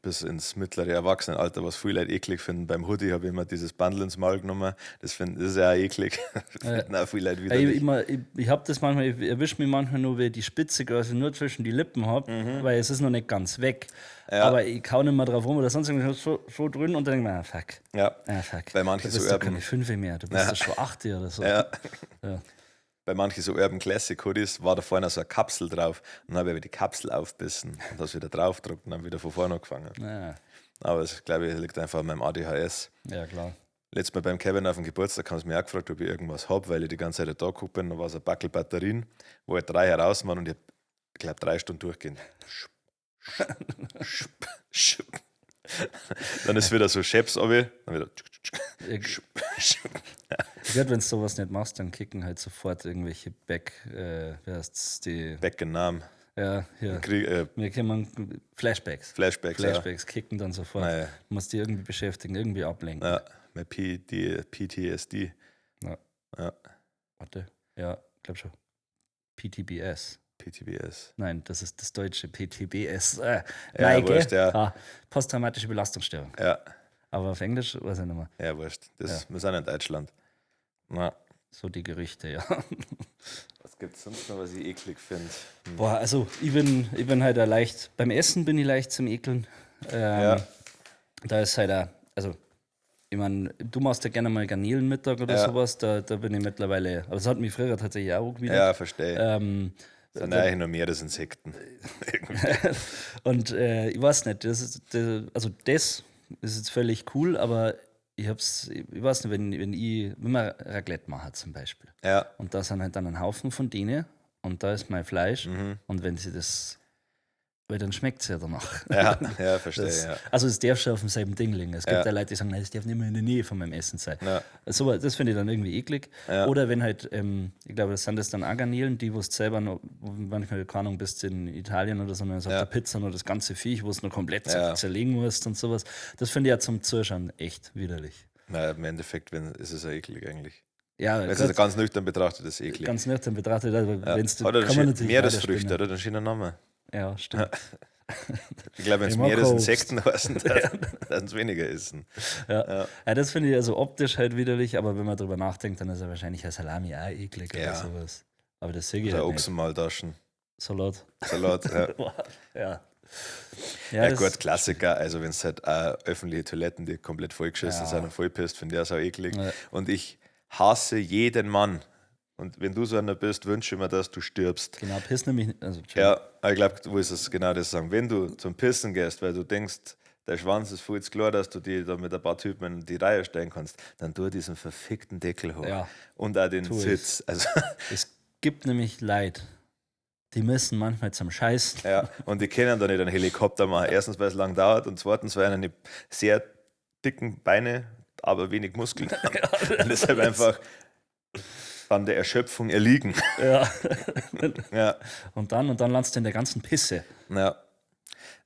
A: bis ins mittlere Erwachsenenalter, was viele Leute eklig finden. Beim Hoodie habe ich immer dieses Bundle ins Maul genommen. Das ist ja auch eklig. Finden auch viele Leute
B: Ja, ich
A: widerlich.
B: immer, ich habe das manchmal, ich erwische mich manchmal nur, wenn ich die Spitze quasi nur zwischen die Lippen habe, weil es ist noch nicht ganz weg. Aber ich kau nicht mehr drauf rum oder sonst irgendwas so drin und dann denke ich mir, ah, fuck.
A: Ja.
B: Ah, fuck.
A: Bei manchen
B: du bist
A: so
B: doch
A: Urban.
B: keine 5 mehr, du bist ja schon 8 oder so.
A: Ja.
B: Ja.
A: Bei manchen so Urban Classic Hoodies war da vorne so eine Kapsel drauf. Und dann habe ich aber die Kapsel aufbissen und das wieder draufgedruckt und dann wieder von vorne angefangen.
B: Ja,
A: Aber es, glaube ich, liegt einfach an meinem ADHS.
B: ja, klar.
A: Letztes Mal beim Kevin auf dem Geburtstag haben sie mich auch gefragt, ob ich irgendwas habe, weil ich die ganze Zeit da geguckt bin. Da war so ein Backel Batterien, wo halt 3 heraus waren und ich hab, glaub, 3 Stunden durchgehend. Schupp, schupp, schupp, schupp. Dann ist wieder so Scheps, runter, dann wieder tschuk, tschuk, tschuk,
B: Ich,
A: schupp, schupp.
B: ich wenn du sowas nicht machst, dann kicken halt sofort irgendwelche Back, wie heißt's, die,
A: Beckennamen.
B: ja, hier.
A: Krieg,
B: Wir kommen Flashbacks.
A: Flashbacks, ja.
B: Flashbacks kicken dann sofort.
A: Naja.
B: Du musst dich irgendwie beschäftigen, irgendwie ablenken.
A: Ja, mein PTSD.
B: Ja.
A: Ja.
B: Warte, ja, glaub schon. PTBS.
A: PTBS.
B: Nein, das ist das deutsche PTBS.
A: Ja,
B: Nein, gell?
A: wurscht, ja.
B: Ah, posttraumatische Belastungsstörung.
A: Ja,
B: Aber auf Englisch weiß ich nicht mehr.
A: ja, wurscht. Wir sind in Deutschland. Na.
B: So die Gerüchte, ja.
A: Was gibt's sonst noch, was ich eklig find?
B: Boah, also ich bin halt auch leicht, beim Essen bin ich leicht zum Ekeln.
A: Ja.
B: Da ist halt auch, also ich mein, du machst ja gerne mal Garnelenmittag oder
A: Ja.
B: sowas, da bin ich mittlerweile, aber das hat mich früher tatsächlich auch wieder.
A: Ja, verstehe. Das sind eigentlich nur Meeresinsekten.
B: Und ich weiß nicht, das ist, das, also das ist jetzt völlig cool, aber ich hab's, ich weiß nicht, wenn man Raclette macht zum Beispiel.
A: Ja.
B: Und da sind halt dann ein Haufen von denen und da ist mein Fleisch. Und wenn sie das, weil dann schmeckt's ja danach.
A: Ja, ja, verstehe,
B: Das,
A: ja.
B: Also es darf schon auf demselben Ding liegen. Es gibt
A: Ja.
B: ja Leute, die sagen, nein, das darf nicht mehr in der Nähe von meinem Essen sein.
A: Ja.
B: So, das finde ich dann irgendwie eklig.
A: Ja.
B: Oder wenn halt, ich glaube, das sind das dann auch Garnelen, die, wo es selber noch, manchmal, keine Ahnung, bist in Italien oder so, und dann ist auf
A: Ja.
B: der Pizza noch das ganze Viech, wo es noch komplett
A: Ja.
B: zerlegen musst und sowas. Das finde ich ja zum Zuschauen echt widerlich.
A: Na, im Endeffekt ist es ja eklig eigentlich.
B: Ja,
A: Wenn es
B: ganz,
A: ganz nüchtern betrachtet, ist es eklig.
B: ganz nüchtern betrachtet, also
A: Ja.
B: wenn's,
A: Hat er
B: kann man natürlich
A: Meeresfrüchte,
B: weiterspinnen.
A: oder? Dann schöner Name.
B: Ja, stimmt.
A: Ich glaube, wenn es
B: Ich mag
A: Meeresinsekten heißen, dann es weniger essen.
B: Ja. Ja, das finde ich also optisch halt widerlich, aber wenn man drüber nachdenkt, dann ist ja wahrscheinlich ein Salami auch eklig
A: Ja.
B: oder sowas. Aber das sehe ich
A: Oder
B: halt nicht.
A: Ochsenmaultaschen.
B: Salat.
A: Salat, ja.
B: Boah, ja.
A: Ja,
B: das-
A: gut, Klassiker. Also, wenn es halt auch öffentliche Toiletten, die komplett vollgeschissen
B: Ja.
A: sind und vollpisst, finde ich auch sau eklig.
B: Ja.
A: Und ich hasse jeden Mann. Und wenn du so einer bist, wünsche ich mir, dass du stirbst.
B: Genau, piss nämlich. Also, Entschuldigung.
A: Ja, aber ich glaube, du willst es genau das sagen. Wenn du zum Pissen gehst, weil du denkst, der Schwanz ist voll zu klar, dass du die da mit ein paar Typen in die Reihe stellen kannst, dann tu diesen verfickten Deckel hoch.
B: Ja.
A: Und auch den
B: Tu es.
A: Sitz. Also,
B: Es gibt nämlich Leid. Die müssen manchmal zum Scheißen.
A: ja, und die können da nicht einen Helikopter machen. Erstens, weil es lang dauert und zweitens, weil eine sehr dicken Beine, aber wenig Muskeln haben. Und deshalb einfach an der Erschöpfung erliegen.
B: Ja.
A: Ja,
B: Und dann landest du in der ganzen Pisse.
A: ja.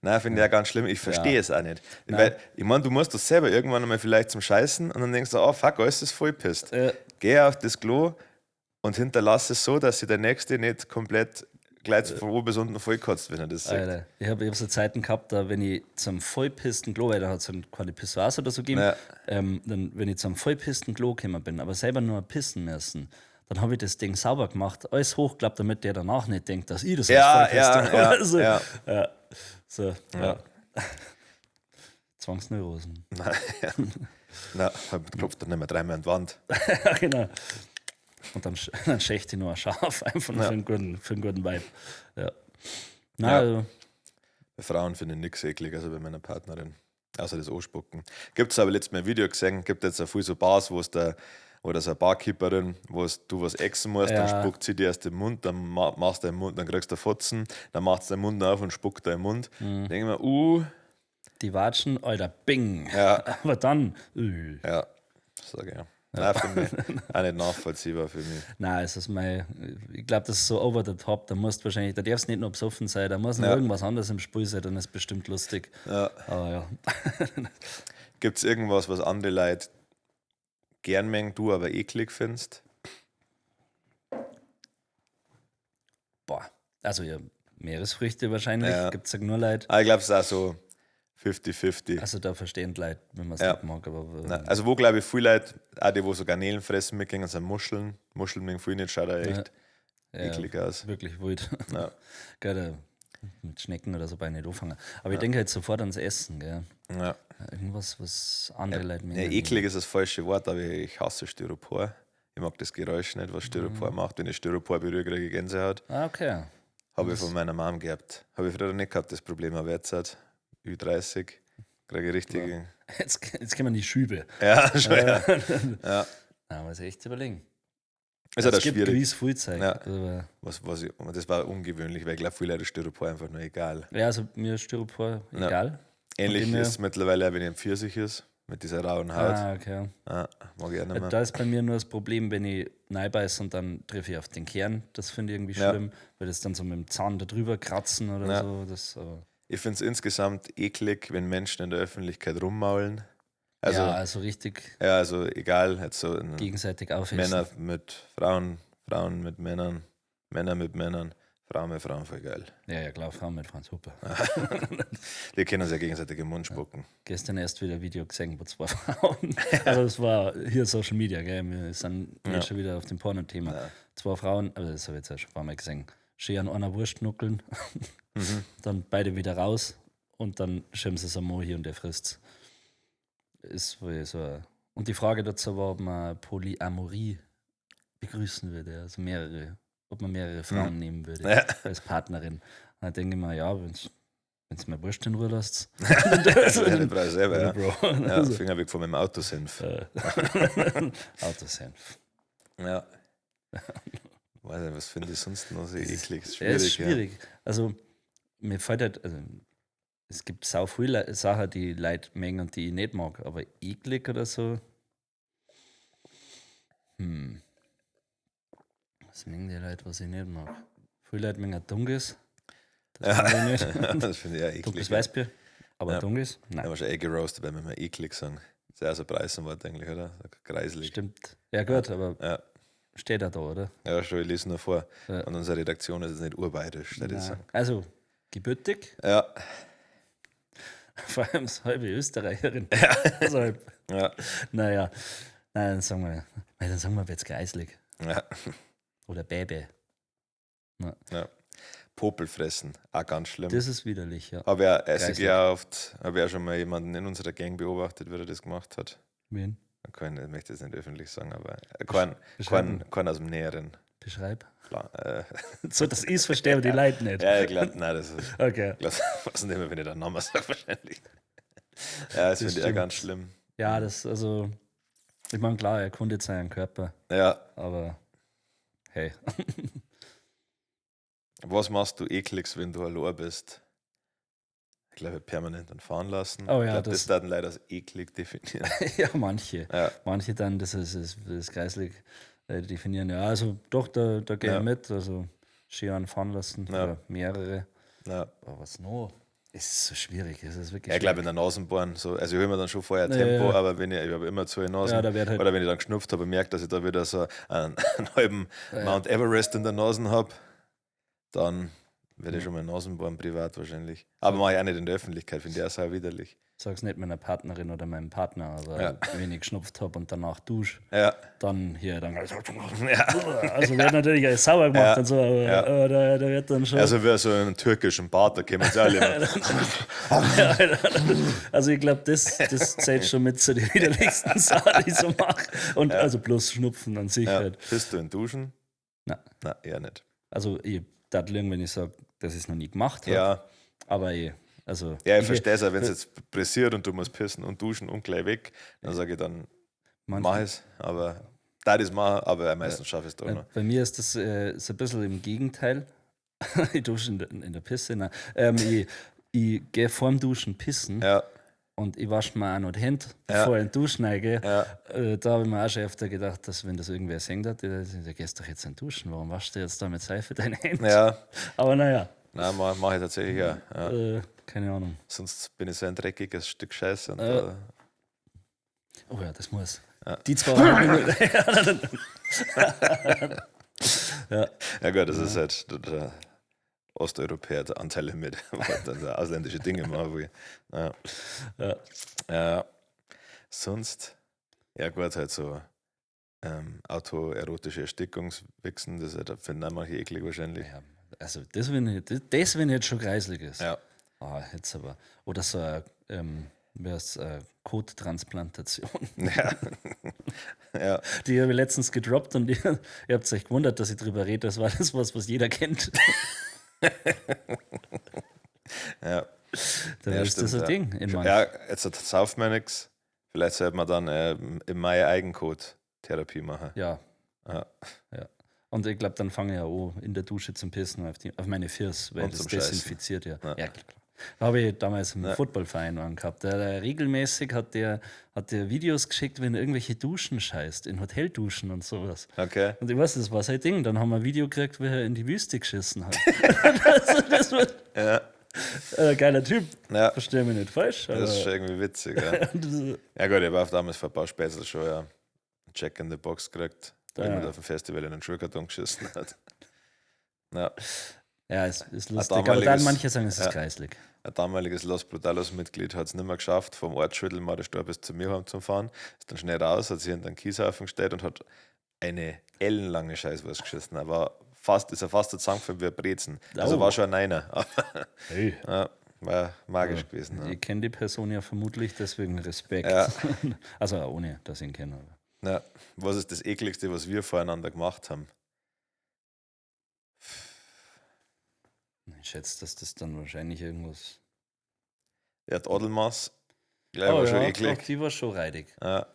A: Nein, finde ich ja ganz schlimm. Ich verstehe
B: Ja.
A: es auch nicht. Weil, ich meine, du musst das selber irgendwann einmal vielleicht zum Scheißen und dann denkst du, oh fuck, alles ist vollpisst. Geh auf das Klo und hinterlass es so, dass sich der Nächste nicht komplett gleich von oben bis unten vollkotzt, wenn er das sieht.
B: Alter, ich hab so Zeiten gehabt, da wenn ich zum vollpisten Klo, weil da hat es dann keine Pissoirs oder so gegeben,
A: Ja.
B: dann, wenn ich zum vollpisten Klo gekommen bin, aber selber nur pissen müssen, dann habe ich das Ding sauber gemacht, alles hochgeklappt, damit der danach nicht denkt, dass ich das
A: Ja,
B: alles vollpisst
A: ja,
B: habe.
A: ja,
B: Also,
A: ja.
B: ja. So, ja. Zwangsneurosen.
A: Nein, ja. Na, klopft dann nicht mehr dreimal an die Wand.
B: Ja, genau. Und dann, dann schächt ich nur ein Schaf, einfach nur für einen guten Vibe. Ja. Na,
A: Ja.
B: also,
A: Bei Frauen finde ich nichts eklig, also bei meiner Partnerin. Außer das Anspucken. Gibt es aber letztes Mal ein Video gesehen, gibt jetzt auch viel so Bars, wo es da, oder so eine Barkeeperin, wo es du was exen musst, dann
B: Ja.
A: spuckt sie dir erst den Mund, dann machst du deinen Mund, dann kriegst du Fotzen, dann macht sie deinen Mund auf und spuckt deinen Mund.
B: Mhm.
A: Denke ich mir,
B: die Watschen, Alter, bing.
A: Ja.
B: Aber dann,
A: Ja, sag ich ja. Nein, finde ich auch nicht nachvollziehbar für mich.
B: Nein, es ist mein, ich glaube, das ist so over the top. Da musst wahrscheinlich, da darfst nicht nur besoffen sein, da muss noch
A: Ja.
B: irgendwas anderes im Spiel sein, dann ist bestimmt lustig.
A: Ja.
B: Aber ja.
A: Gibt es irgendwas, was andere Leute gern mengen, du aber eklig findest?
B: Also ja, Meeresfrüchte wahrscheinlich,
A: Ja.
B: gibt es ja nur Leute.
A: Aber ich glaube, es ist auch so 50-50.
B: Also da verstehen die Leute, wenn man es
A: Ja.
B: nicht mag. Aber
A: Nein, also wo glaube ich viele Leute, auch die, wo so Garnelen fressen mitgehen, sind Muscheln. Muscheln mögen viele nicht, schaut auch echt
B: ja,
A: eklig aus.
B: Wirklich wild.
A: Ja.
B: Gell, da mit Schnecken oder so bei nicht anfangen. Aber ich denke halt sofort ans Essen, gell.
A: Ja.
B: Irgendwas, was andere Leute
A: Ja,
B: mögen.
A: eklig ist das falsche Wort, aber ich hasse Styropor. Ich mag das Geräusch nicht, was Styropor macht. Wenn ich Styropor berühre, kriege ich Gänsehaut.
B: Ah, okay.
A: Habe ich von meiner Mom gehabt. Habe ich früher nicht gehabt, das Problem, aber jetzt halt Ü30 kriege ich richtige.
B: Jetzt kommen die Schübe.
A: Ja, schon, ja. Ja.
B: Na, muss ich echt überlegen.
A: Ist halt
B: es
A: auch
B: gibt
A: schwierig.
B: gewiss viel Zeug.
A: Ja.
B: Aber,
A: Was ich, das war ungewöhnlich, weil ich glaube, viele Leute ist Styropor einfach nur egal.
B: ja, also mir ist Styropor
A: Ja.
B: egal.
A: Ähnlich
B: dem her-
A: ist es mittlerweile, auch, wenn ich ein Pfirsich ist, mit dieser rauen Haut.
B: Ah, okay.
A: Ja, mag ich auch nicht mehr.
B: Da ist bei mir nur das Problem, wenn ich reinbeiß und dann treffe ich auf den Kern. Das finde ich irgendwie
A: Ja.
B: schlimm, weil das dann so mit dem Zahn da drüber kratzen oder
A: Ja.
B: so. Das, aber
A: Ich finde es insgesamt eklig, wenn Menschen in der Öffentlichkeit rummaulen. Also,
B: ja,
A: ja,
B: also richtig
A: also egal, jetzt so in,
B: gegenseitig aufessen.
A: Männer mit Frauen, Frauen mit Männern, Männer mit Männern, Frauen mit Frauen, voll geil.
B: Ja, ja, klar, Frauen mit Franz Huppe.
A: Die können sich ja gegenseitig im Mund spucken.
B: Gestern erst wieder ein Video gesehen, wo zwei Frauen. Also, es war hier Social Media, gell? Wir sind jetzt schon wieder auf dem Porno-Thema. Zwei Frauen, also das habe ich jetzt auch schon ein paar Mal gesehen, schön an einer Wurst nuckeln, dann beide wieder raus und dann schieben sie es am Mo hier und der frisst. Ist wohl so. Und die Frage dazu war, ob man Polyamorie begrüßen würde, also mehrere, ob man mehrere Frauen nehmen würde
A: Ja.
B: als Partnerin. Und dann denke ich mir, ja, wenn es mir Wurst in Ruhe lasst.
A: Ja, das brauche ich selber, ja.
B: Bro.
A: Ja,
B: Also,
A: Finger weg von meinem Autosenf.
B: Autosenf.
A: Ja. Weiß nicht, was finde ich sonst noch so eklig? Ist
B: Ja, ist
A: schwierig. Ja.
B: schwierig. Also, mir fällt halt, also, es gibt sau viele Sachen, die Leute mögen und die ich nicht mag, aber eklig oder so. Was mögen die Leute, was ich nicht mag? Viele Leute mögen auch Dunkles. Das mag ich nicht.
A: das finde ich auch eklig.
B: Dunkles
A: ja.
B: Weißbier. Aber
A: Ja.
B: Dunkles? Nein.
A: Ja, wahrscheinlich eh gerostet, wenn wir eklig sagen. Das ist ja auch so ein Preisenwort eigentlich, oder? So Kreislig.
B: Stimmt. Ja, gut, aber
A: Ja.
B: steht ja da, oder?
A: Ja, schon, ich lese nur vor.
B: Ja.
A: Und unsere Redaktion ist jetzt nicht urbayerisch, würde ich
B: Nein.
A: sagen.
B: Also, gebürtig,
A: Ja,
B: vor allem so halbe Österreicherin. Ja. So halb.
A: ja,
B: Naja, nein, dann sagen wir, nein, dann sagen wir jetzt greislig.
A: ja.
B: Oder Bäbe.
A: ja. Popel fressen, auch ganz schlimm.
B: Das ist widerlich, ja.
A: Habe ja, esse ich
B: Greislig.
A: ja oft, habe ja schon mal jemanden in unserer Gang beobachtet, wie er das gemacht hat.
B: Wen?
A: Kein, ich möchte es nicht öffentlich sagen, aber kein,
B: Beschreiben.
A: kein aus dem Näheren.
B: Beschreib.
A: Klar,
B: So, dass ich es verstehe, aber die Leute nicht.
A: ja, ich glaube, nein, das ist.
B: Okay.
A: Ich glaub, weiß nicht mehr, wenn ich den Namen sage, wahrscheinlich. Ja, das
B: Das
A: finde ich auch
B: stimmt.
A: ganz schlimm.
B: Ja, das, also, ich meine, klar, er erkundet seinen Körper,
A: Ja,
B: aber hey.
A: was machst du ekligs, wenn du allein bist? Ich glaube, permanent dann fahren lassen.
B: Oh ja,
A: ich glaub,
B: das-
A: das dann leider als eklig definieren.
B: Ja, manche.
A: Ja.
B: Manche dann, das ist, das ist greislig definieren. Ja, also doch, da gehe
A: Ja.
B: ich mit. Also Skiern fahren lassen
A: Ja.
B: oder mehrere.
A: Ja.
B: Aber was noch? Es ist so schwierig. Es ist wirklich
A: Ja, ich glaube, in der Nasenbohren. So, also ich hole mir dann schon vorher
B: Ja,
A: Tempo,
B: ja.
A: aber wenn ich habe immer zu den Nasen.
B: Ja, da wird halt-
A: oder wenn ich dann geschnupft habe und merke, dass ich da wieder so einen, einen halben Mount Everest in der Nase habe, dann werde ich schon mal Nasenbohren privat wahrscheinlich. Aber mache ich auch nicht in der Öffentlichkeit, finde ich auch sau widerlich.
B: Sag's nicht meiner Partnerin oder meinem Partner, aber
A: Ja.
B: wenn ich geschnupft habe und danach dusche,
A: Ja,
B: dann hier, dann. Also wird natürlich alles sauber gemacht
A: Ja.
B: und so, aber,
A: Ja.
B: aber da wird dann schon.
A: also wie so einen türkischen Bad, da kämen sie alle immer.
B: Also ich glaube, das zählt schon mit zu den widerlichsten Sachen, die ich so mache. Und also bloß Schnupfen an sich
A: Ja.
B: halt.
A: Bist du in Duschen?
B: Nein.
A: Nein, eher nicht.
B: Also ich darf lügen, wenn ich sage, dass ich es noch nie gemacht habe.
A: Ja,
B: Aber ich, also.
A: ja, ich verstehe es auch, wenn es jetzt pressiert und du musst pissen und duschen und gleich weg, dann sage ich dann,
B: Manchmal-
A: mach es, aber da das machen, aber meistens schaffe ich es doch noch.
B: Bei mir ist das so ein bisschen im Gegenteil. Ich dusche in der Pisse. Nein. Ich gehe vorm Duschen pissen
A: Ja,
B: und ich wasche mir auch noch die Hände,
A: Ja.
B: bevor ich in die Dusche reingehe.
A: Ja.
B: Da habe ich mir auch schon öfter gedacht, dass wenn das irgendwer sehen hat, der gehst doch jetzt in die Duschen, warum waschst du jetzt da mit Seife deine Hände?
A: ja.
B: Aber naja,
A: Nein, mach ich tatsächlich auch. Ja.
B: keine Ahnung.
A: Sonst bin ich so ein dreckiges Stück Scheiße. Und
B: Oh ja, das muss. Die zwei haben
A: ja gut, das ist halt der Osteuropäer Anteile mit, weil dann so ausländische Dinge machen will. Ja.
B: Ja.
A: Ja. Sonst, ja gut, halt so autoerotische Erstickungswichsen, das ist halt, finden auch manche eklig wahrscheinlich.
B: Ja, also das, wenn ich, das, wenn jetzt schon kreislig ist.
A: Ja.
B: Ah, jetzt aber. Oder so eine, wie heißt's, Kottransplantation.
A: Ja. Ja.
B: Die habe ich letztens gedroppt und ihr habt euch gewundert, dass ich drüber rede. Das war das, was jeder kennt.
A: Ja.
B: Da
A: Ja,
B: ist das
A: stimmt,
B: ein Ding in manchen.
A: Ja, jetzt sauft man nichts. Vielleicht sollte man dann im Mai Eigenkot-Therapie machen.
B: Ja.
A: Ja.
B: Ja. Und ich glaube, dann fange ich ja an, in der Dusche zum Pissen auf meine Füße, weil
A: Und
B: das
A: zum Scheißen.
B: desinfiziert ja.
A: Ja.
B: Ja, klar. Da habe ich damals im
A: Ja.
B: Footballverein einen gehabt. Der regelmäßig hat der Videos geschickt, wenn er irgendwelche Duschen scheißt, in Hotelduschen und sowas.
A: Okay.
B: Und ich weiß, das war sein Ding. Dann haben wir ein Video gekriegt, wie er in die Wüste geschissen hat. Das war
A: Ja.
B: geiler Typ.
A: Ja.
B: Verstehe mich nicht falsch.
A: Das ist
B: aber-
A: schon irgendwie witzig, ja. Ja gut, ich habe auch damals vor ein paar Spätzle schon ja Jack in the Box gekriegt, weil
B: Ja.
A: jemand auf dem Festival in einen Schuhkarton geschissen hat. Ja.
B: Ja, es ist
A: Ein
B: lustig. Aber dann
A: damaliges-
B: manche sagen, es ist
A: ja.
B: kreislig.
A: Ein damaliges Los Brutalos-Mitglied hat es nicht mehr geschafft, vom Ortsschüttelmar bis zu mir heim zu fahren. Ist dann schnell raus, hat sich hinter den Kieshaufen gestellt und hat eine ellenlange Scheißwurst geschissen. Er war fast, ist er fast so zusammengefallen wie ein Brezen. Also
B: Oh.
A: war schon ein Einer. Aber
B: Hey.
A: ja, war magisch gewesen. Ja.
B: Ich kenne die Person ja vermutlich, deswegen Respekt.
A: Ja.
B: Also auch ohne, dass ich ihn kenne. Aber.
A: Ja. Was ist das Ekligste, was wir voreinander gemacht haben?
B: Ich schätze, dass das dann wahrscheinlich irgendwas.
A: Ja, die Adelmaß, gleich war schon
B: ja,
A: eklig.
B: doch, die war schon reidig.
A: Ja.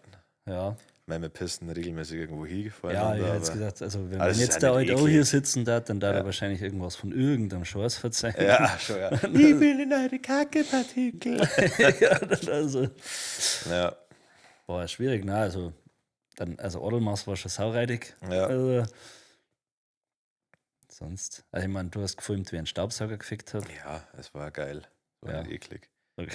B: Ja.
A: Ich meine, wir pissen regelmäßig irgendwo hin
B: Ja,
A: voreinander.
B: ich hätte jetzt
A: aber-
B: gedacht, also wenn
A: Aber
B: man
A: das ist
B: jetzt
A: ja
B: da
A: nicht
B: heute auch
A: eklig.
B: hier sitzen darf, dann darf
A: Ja.
B: er wahrscheinlich irgendwas von irgendeinem Scheiß verzeihen.
A: Ja, schon, ja. Ich will in eure Kacke-Partikel.
B: Ja, das also.
A: Ja.
B: Boah, schwierig, ne? Also, dann, also Adelmaß war schon saureidig.
A: Ja.
B: Also, sonst. Also, ich meine, du hast gefilmt, wie ein Staubsauger gefickt hat.
A: Ja, es war geil. War
B: Ja.
A: nicht eklig.
B: Okay.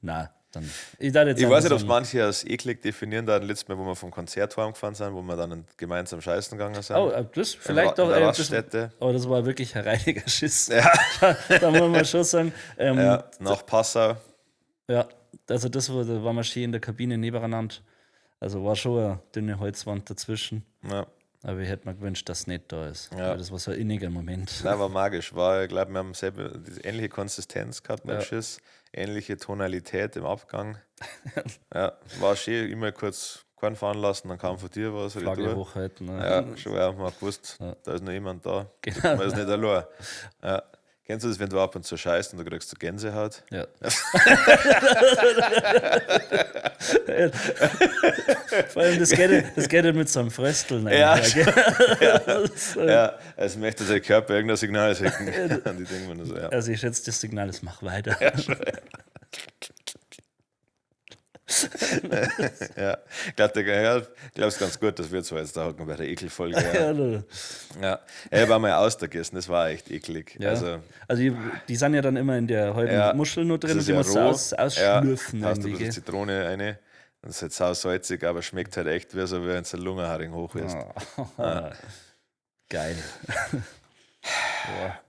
B: Na, dann. Ich, darf jetzt
A: Ich
B: einfach
A: weiß nicht, ob es
B: sagen,
A: manche als eklig definieren, da letztes Mal, wo wir vom Konzert heimgefahren sind, wo wir dann gemeinsam scheißen gegangen sind.
B: Oh, das vielleicht
A: in
B: doch.
A: der
B: Das,
A: Raststätte.
B: aber das war wirklich ein reiniger Schiss.
A: Ja.
B: Da muss man schon sagen.
A: Ja, nach Passau.
B: Ja, also das war, da waren wir schön in der Kabine nebeneinander. Also war schon eine dünne Holzwand dazwischen.
A: Ja.
B: Aber ich hätte mir gewünscht, dass es nicht da ist.
A: Ja.
B: Weil das war so ein inniger Moment.
A: Nein, war magisch. War, ich glaube, wir haben selbe, diese ähnliche Konsistenz gehabt beim
B: Ja.
A: Schiss, ähnliche Tonalität im Abgang. Ja, war schön, immer kurz Korn fahren lassen, dann kam von dir was.
B: Flagge
A: retour.
B: hochhalten. Ne?
A: Ja, schon, ja, man hat gewusst,
B: Ja.
A: da ist noch jemand da.
B: Genau.
A: Man ist nicht allein. Ja. Kennst du das, wenn du ab und zu scheißt und du kriegst so Gänsehaut?
B: Ja. Vor allem, das geht ja mit so einem Frösteln.
A: Ja,
B: einher, gell?
A: ja.
B: Das,
A: Ja, es möchte der Körper irgendein Signal schicken. Und die denken mir nur so, ja.
B: Also ich schätze, das Signal ist, mach weiter.
A: Ja, schon, ja. Ja, ich glaube, ja, ich es ganz gut, dass wir zwei jetzt da hocken bei der Ekelfolge. Ja,
B: Ja, da-
A: ja. Ich habe einmal Auster gegessen, das war echt eklig.
B: Ja.
A: Also,
B: Also die sind ja dann immer in der halben
A: ja,
B: Muschel nur drin
A: das
B: und die
A: ist ja
B: musst du
A: roh.
B: ausschlürfen.
A: Ja, hast du
B: irgendwie,
A: ein bisschen
B: gell?
A: Zitrone rein. Das ist halt sau salzig, aber schmeckt halt echt wie so, wie wenn du einen Lungenharing hoch isst.
B: Ah. Geil. Boah.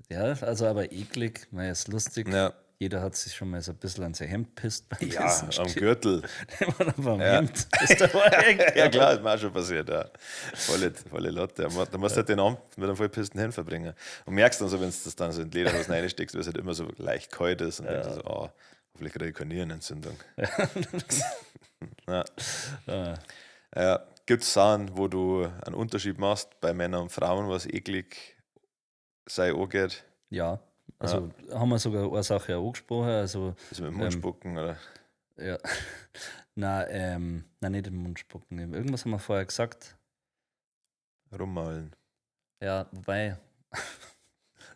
B: Ja, also aber eklig, naja, ist lustig.
A: Ja.
B: Jeder hat sich schon mal so ein bisschen an sein Hemd pisst beim
A: Ja,
B: Pissen.
A: am
B: Steht
A: Gürtel.
B: immer noch am
A: Ja.
B: Hemd. Ist da hängt.
A: Ja, klar, ist mir auch schon passiert. Ja. Volle Lotte. Da musst du halt den Abend mit einem vollpissten Hemd verbringen. Und merkst dann so, wenn du das dann so in die Lederhosen reinsteckst, weil es halt immer so leicht kalt ist und denkst du so, oh, hoffentlich kriege ich keine Nierenentzündung. Ja.
B: Ja.
A: Ja. Gibt es Sachen, wo du einen Unterschied machst bei Männern und Frauen, was eklig sei angeht?
B: Ja, also haben wir sogar eine Sache auch angesprochen. Also,
A: Also mit dem Mund spucken, oder?
B: Ja. Na, nein, nicht im Mund spucken. Irgendwas haben wir vorher gesagt.
A: Rummaulen.
B: Ja, wobei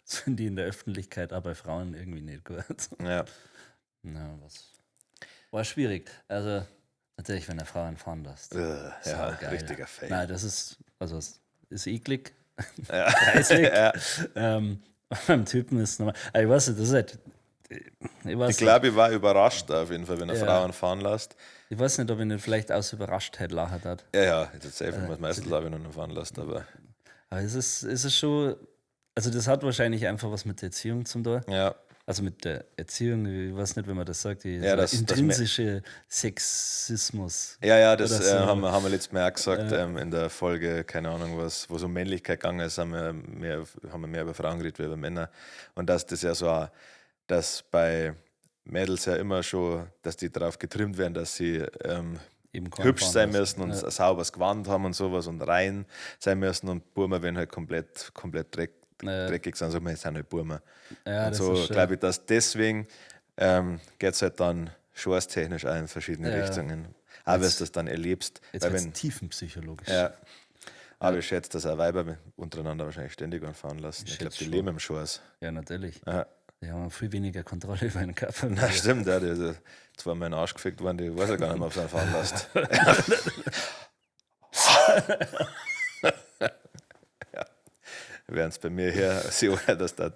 B: sind die in der Öffentlichkeit auch bei Frauen irgendwie nicht gut.
A: Ja.
B: Na, was. War schwierig. Also, natürlich, wenn eine Frau einen fahren lässt.
A: Ja,
B: Saugeil.
A: richtiger Fail.
B: Nein, das ist, also es ist eklig.
A: Ja.
B: Kreislig.
A: Ja.
B: Beim Typen ist es normal. Aber ich weiß nicht, das ist halt. Ich weiß
A: Ich glaube, ich war überrascht auf jeden Fall, wenn eine
B: Ja.
A: Frau einen fahren lässt.
B: Ich weiß nicht, ob ich nicht vielleicht aus Überraschtheit lachen hat.
A: Ja, ja, jetzt safe, ich muss meistens lachen, wenn du einen fahren lässt, aber.
B: Aber es ist schon, also das hat wahrscheinlich einfach was mit der Erziehung zum tun.
A: Ja.
B: Also mit der Erziehung, ich weiß nicht, wie man das sagt, die
A: Ja,
B: so intrinsische Sexismus.
A: Ja, das
B: Oder so.
A: haben wir letztes Mal auch gesagt in der Folge, keine Ahnung was, wo es um Männlichkeit gegangen ist, haben wir mehr über Frauen geredet wie über Männer. Und dass das ja so, auch, dass bei Mädels ja immer schon, dass die darauf getrimmt werden, dass sie
B: Eben keinen
A: hübsch
B: fahren
A: sein
B: lassen.
A: Müssen und ein sauberes Gewand haben und sowas und rein sein müssen und Burma werden halt komplett, komplett dreckig sind, so, wir sind halt Burma.
B: Ja,
A: Und
B: das
A: so
B: ist schon-
A: glaube ich, dass deswegen geht es halt dann schorstechnisch auch in verschiedene Richtungen. Auch wenn du das dann erlebst.
B: Jetzt
A: Weil
B: wird's
A: wenn,
B: tiefenpsychologisch.
A: Ja. Aber ich schätze, dass auch Weiber untereinander wahrscheinlich ständig anfahren lassen. Ich glaube,
B: schätze
A: die
B: schon.
A: leben im Schors.
B: Ja, natürlich.
A: Ja.
B: Die haben viel weniger Kontrolle über den Körper.
A: Na, stimmt, ja, die ist zweimal in den Arsch gefickt worden, die weiß ja gar nicht mehr, ob sie einen fahren lässt. Ja. Während es bei mir hier so, dass der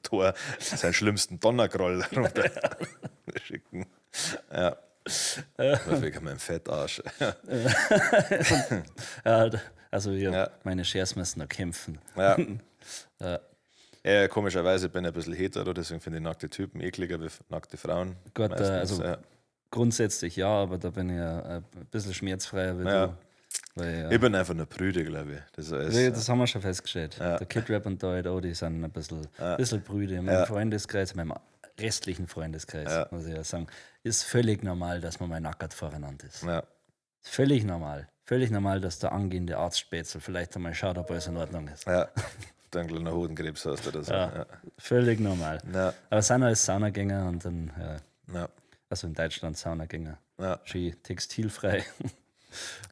A: Thor seinen schlimmsten Donnergroll runter schicken. Ja. Wegen meinem Fettarsch.
B: Ja, also ja, meine Shares müssen noch kämpfen.
A: Ja. Ja, komischerweise bin ich ein bisschen hetero, deswegen finde ich nackte Typen ekliger wie nackte Frauen.
B: Gott,
A: meistens,
B: also
A: ja.
B: grundsätzlich ja, aber da bin ich ja ein bisschen schmerzfreier wie du. Weil, ja,
A: Ich bin einfach nur prüde, glaube ich. Das ist alles,
B: Ja, das haben wir schon festgestellt. Der Kid Rap und der oh, die sind ein bisschen prüde. In meinem Freundeskreis, in meinem restlichen Freundeskreis, muss ich ja sagen, ist völlig normal, dass man mal nackert voreinander ist. Völlig normal. Völlig normal, dass der angehende Arztspätzl vielleicht einmal schaut, ob alles in Ordnung ist.
A: Ja. Dann einen kleinen Hodenkrebs hast oder so. Ja.
B: Völlig normal. Aber es sind alles Saunagänger und dann, ja, also in Deutschland Saunagänger. Schön textilfrei.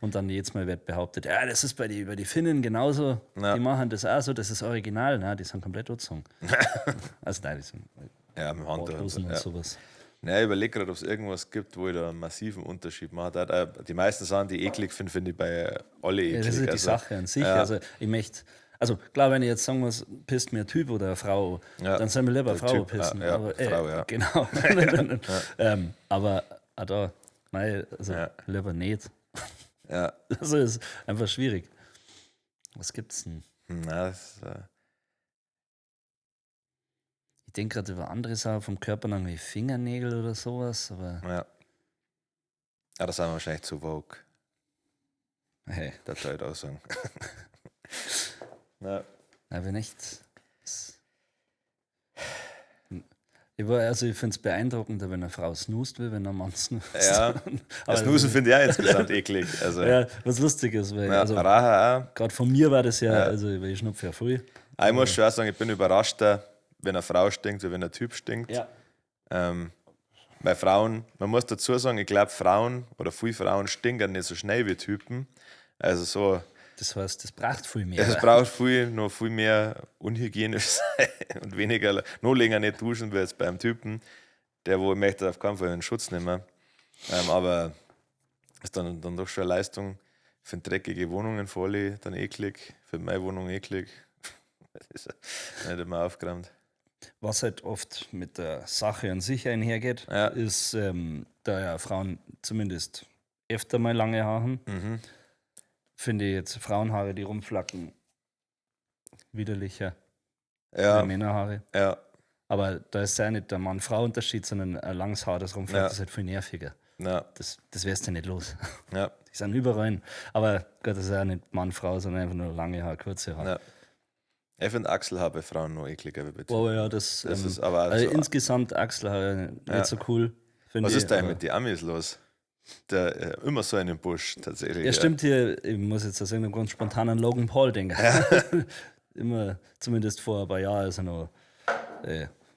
B: Und dann jedes Mal wird behauptet, ja, das ist bei die Finnen genauso. Die machen das auch so, das ist original. Na, die sind komplett angezogen. Also nein, die sind
A: Ja, mit dem Handtuch.
B: Badhosen und sowas.
A: Naja, ich überlege gerade, ob es irgendwas gibt, wo ich da einen massiven Unterschied mache. Die meisten Sachen, die ich eklig finde, finde ich bei alle eklig.
B: Ja, das ist ja die
A: Also,
B: Sache an sich. Also ich möchte, also klar, wenn ich jetzt sagen muss, pisst mir ein Typ oder eine Frau, dann soll mir lieber eine
A: Der
B: Frau
A: Typ,
B: pissen.
A: ja,
B: Aber,
A: Frau, ja.
B: Genau. Aber auch da, mei, also lieber nicht. Also ist einfach schwierig. Was gibt's denn?
A: Na, das,
B: Ich denke gerade über andere Sachen vom Körper, noch wie Fingernägel oder sowas, aber
A: ja. Ja, das sind wir wahrscheinlich zu woke.
B: Hey,
A: Das soll ich auch sagen. Ja.
B: Aber nicht. Also ich finde es beeindruckender, wenn eine Frau snoost, wie wenn ein Mann snoost.
A: Ja,
B: Aber
A: das Snoosen finde ich auch insgesamt eklig. Also,
B: Ja, was lustig ist, weil
A: ja,
B: also,
A: Rauchen auch.
B: gerade von mir war das ja, also weil ich schnupfe ja früh.
A: Ah, ich muss schon auch sagen, ich bin überraschter, wenn eine Frau stinkt, wie wenn ein Typ stinkt.
B: Ja.
A: Bei Frauen, man muss dazu sagen, ich glaube, Frauen oder viele Frauen stinken nicht so schnell wie Typen. Also so,
B: Das heißt, das braucht viel mehr.
A: es braucht viel, noch viel mehr unhygienisch sein und weniger, noch länger nicht duschen wie jetzt beim Typen, der wo möchte auf keinen Fall einen Schutz nehmen. Aber ist dann doch schon eine Leistung. Ich finde dreckige Wohnungen voll dann eklig, finde meine Wohnung eklig. Das ist ja nicht immer aufgeräumt.
B: Was halt oft mit der Sache an sich einhergeht, ist, da ja Frauen zumindest öfter mal lange Haare haben, finde ich jetzt Frauenhaare, die rumflacken, widerlicher wie Männerhaare. Aber da ist ja nicht der Mann-Frau-Unterschied, sondern ein langes Haar, das rumflackt, ist halt viel nerviger. Das wärst du nicht los. Die sind überall. Aber Gott, das ist ja nicht Mann-Frau, sondern einfach nur lange Haare, kurze Haare.
A: Ja. Ich finde Achselhaar bei Frauen noch ekliger wie bei Typen.
B: Oh ja, das,
A: Das ist aber
B: also
A: so-
B: insgesamt Achselhaare nicht so cool. Finde
A: Was
B: ich,
A: ist da
B: aber-
A: mit den Amis los? Der, immer so in dem Busch tatsächlich.
B: Ja, stimmt hier, ich muss jetzt aus irgendeinem Grund spontan an Logan Paul denken. Immer, zumindest vor ein paar Jahren, als er noch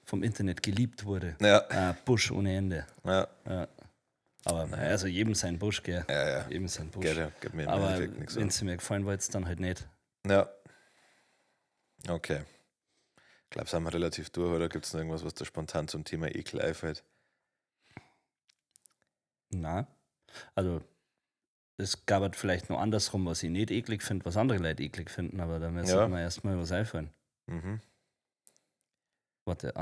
B: vom Internet geliebt wurde. Busch ohne Ende. Aber naja, also jedem sein Busch, gell?
A: Ja, ja.
B: Jedem sein Busch.
A: Geht, ja, geht mir im
B: Aber
A: Endeffekt nichts
B: wenn
A: an.
B: sie mir gefallen war, jetzt dann halt nicht.
A: Ja. Okay. Ich glaube, sind wir relativ durch, oder gibt es noch irgendwas, was da spontan zum Thema Ekel einfällt?
B: Na. Also, es gab halt vielleicht noch andersrum, was ich nicht eklig finde, was andere Leute eklig finden, aber da müssen wir erstmal was einfallen. Warte,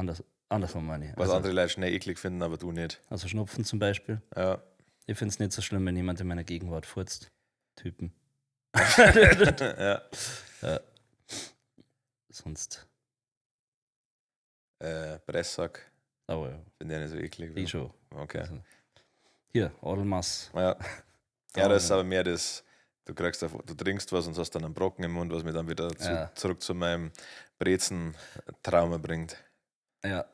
B: andersrum meine ich.
A: Was
B: Also,
A: andere Leute schnell eklig finden, aber du nicht.
B: also Schnupfen zum Beispiel. Ich finde es nicht so schlimm, wenn jemand in meiner Gegenwart furzt. Typen. Ja. Sonst.
A: Pressack,
B: Aber ja,
A: finde ich nicht so eklig.
B: ich schon.
A: Okay.
B: Also, hier, Adelmass.
A: Ja. Ja, das ist aber mehr das, du kriegst auf, du trinkst was und hast dann einen Brocken im Mund, was mich dann wieder zurück zu meinem Brezen-Trauma bringt.
B: Ja.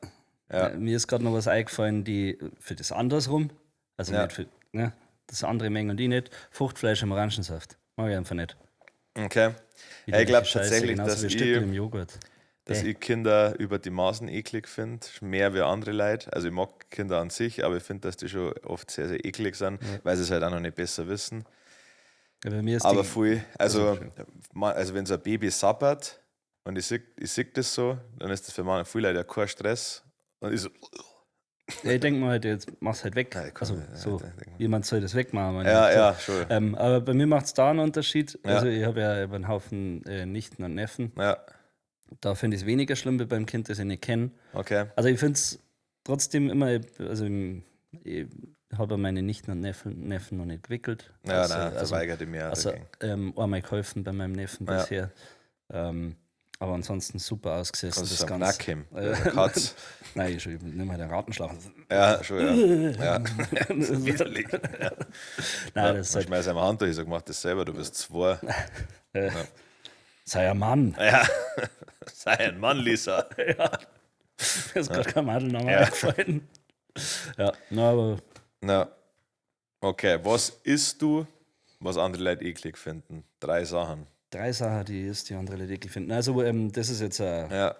A: Ja.
B: Mir ist gerade noch was eingefallen, die für das andersrum, also nicht für, ne, das andere Mengen und die nicht, Fruchtfleisch im Orangensaft. Mag ich einfach nicht.
A: Okay.
B: Widerliche
A: Ich glaub
B: Scheiße,
A: tatsächlich,
B: genauso
A: dass
B: wie Stückel
A: ich
B: im Joghurt.
A: dass ich Kinder über die Maßen eklig finde, mehr wie andere Leute. Also ich mag Kinder an sich, aber ich finde, dass die schon oft sehr, sehr eklig sind, weil sie es halt auch noch nicht besser wissen.
B: Ja, bei mir ist
A: Aber
B: die,
A: voll, also, also wenn so ein Baby sabbert und ich sehe das so, dann ist das für manche viele Leute ja kein Stress. Und ich so,
B: ja, ich denke mir halt, jetzt mach's halt weg.
A: Nein, komm,
B: also
A: ja,
B: so,
A: denk mal.
B: jemand soll das wegmachen. meine
A: ja,
B: ich.
A: ja, schon.
B: Aber bei mir macht es da einen Unterschied.
A: Ja.
B: Also ich habe ja eben einen Haufen Nichten und Neffen.
A: Ja,
B: Da finde ich es weniger schlimm wie beim Kind, das ich nicht kenne.
A: okay.
B: Also ich finde es trotzdem immer, also ich habe meine Nichten und Neffen noch nicht gewickelt.
A: Ja,
B: also,
A: nein, da
B: also,
A: weigert ich mir auch
B: also
A: dagegen.
B: einmal geholfen bei meinem Neffen
A: Ja.
B: bisher. Aber ansonsten super ausgesessen.
A: Kannst du
B: Das
A: es am
B: Ganze.
A: Knack heben, der Katz.
B: Nein, ich nehme halt einen Ratenschlauch.
A: Ja, schon, ja. Ja. Widerlich. Ja.
B: Nein, das ist
A: Dann
B: halt,
A: schmeiß ich ihm eine Hand durch, ich sag, mach das selber, du bist zwei.
B: sei ein Mann.
A: Ja. Sei ein Mann, Lisa.
B: Ja. Mir ist gerade kein Madelname
A: Ja.
B: eingefallen. Ja, na, aber
A: Na, okay, was isst du, was andere Leute eklig finden? 3 Sachen.
B: 3 Sachen, die ist, die andere Leute eklig finden. Also, das ist jetzt
A: Ja.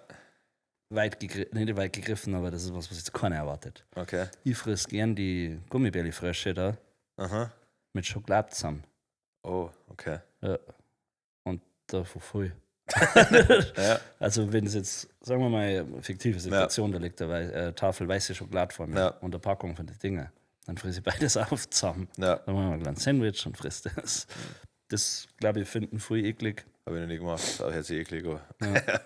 B: weit nicht weit gegriffen, aber das ist was, was jetzt keiner erwartet.
A: Okay.
B: Ich friss gern die Gummibärli-Frösche da
A: Aha.
B: mit Schokolade zusammen.
A: Oh, okay.
B: Ja. Und davon voll.
A: Ja.
B: Also, wenn es jetzt, sagen wir mal, fiktive Situation, da liegt eine Tafel weiße Schokolade vor mir
A: Ja.
B: und eine Packung von den Dingen. Dann friss ich beides auf zusammen.
A: Ja.
B: Dann machen wir ein kleines Sandwich und frisst das. Das, glaube ich, finden voll eklig.
A: Habe ich noch nie gemacht, aber hört sich eklig an.
B: Ja.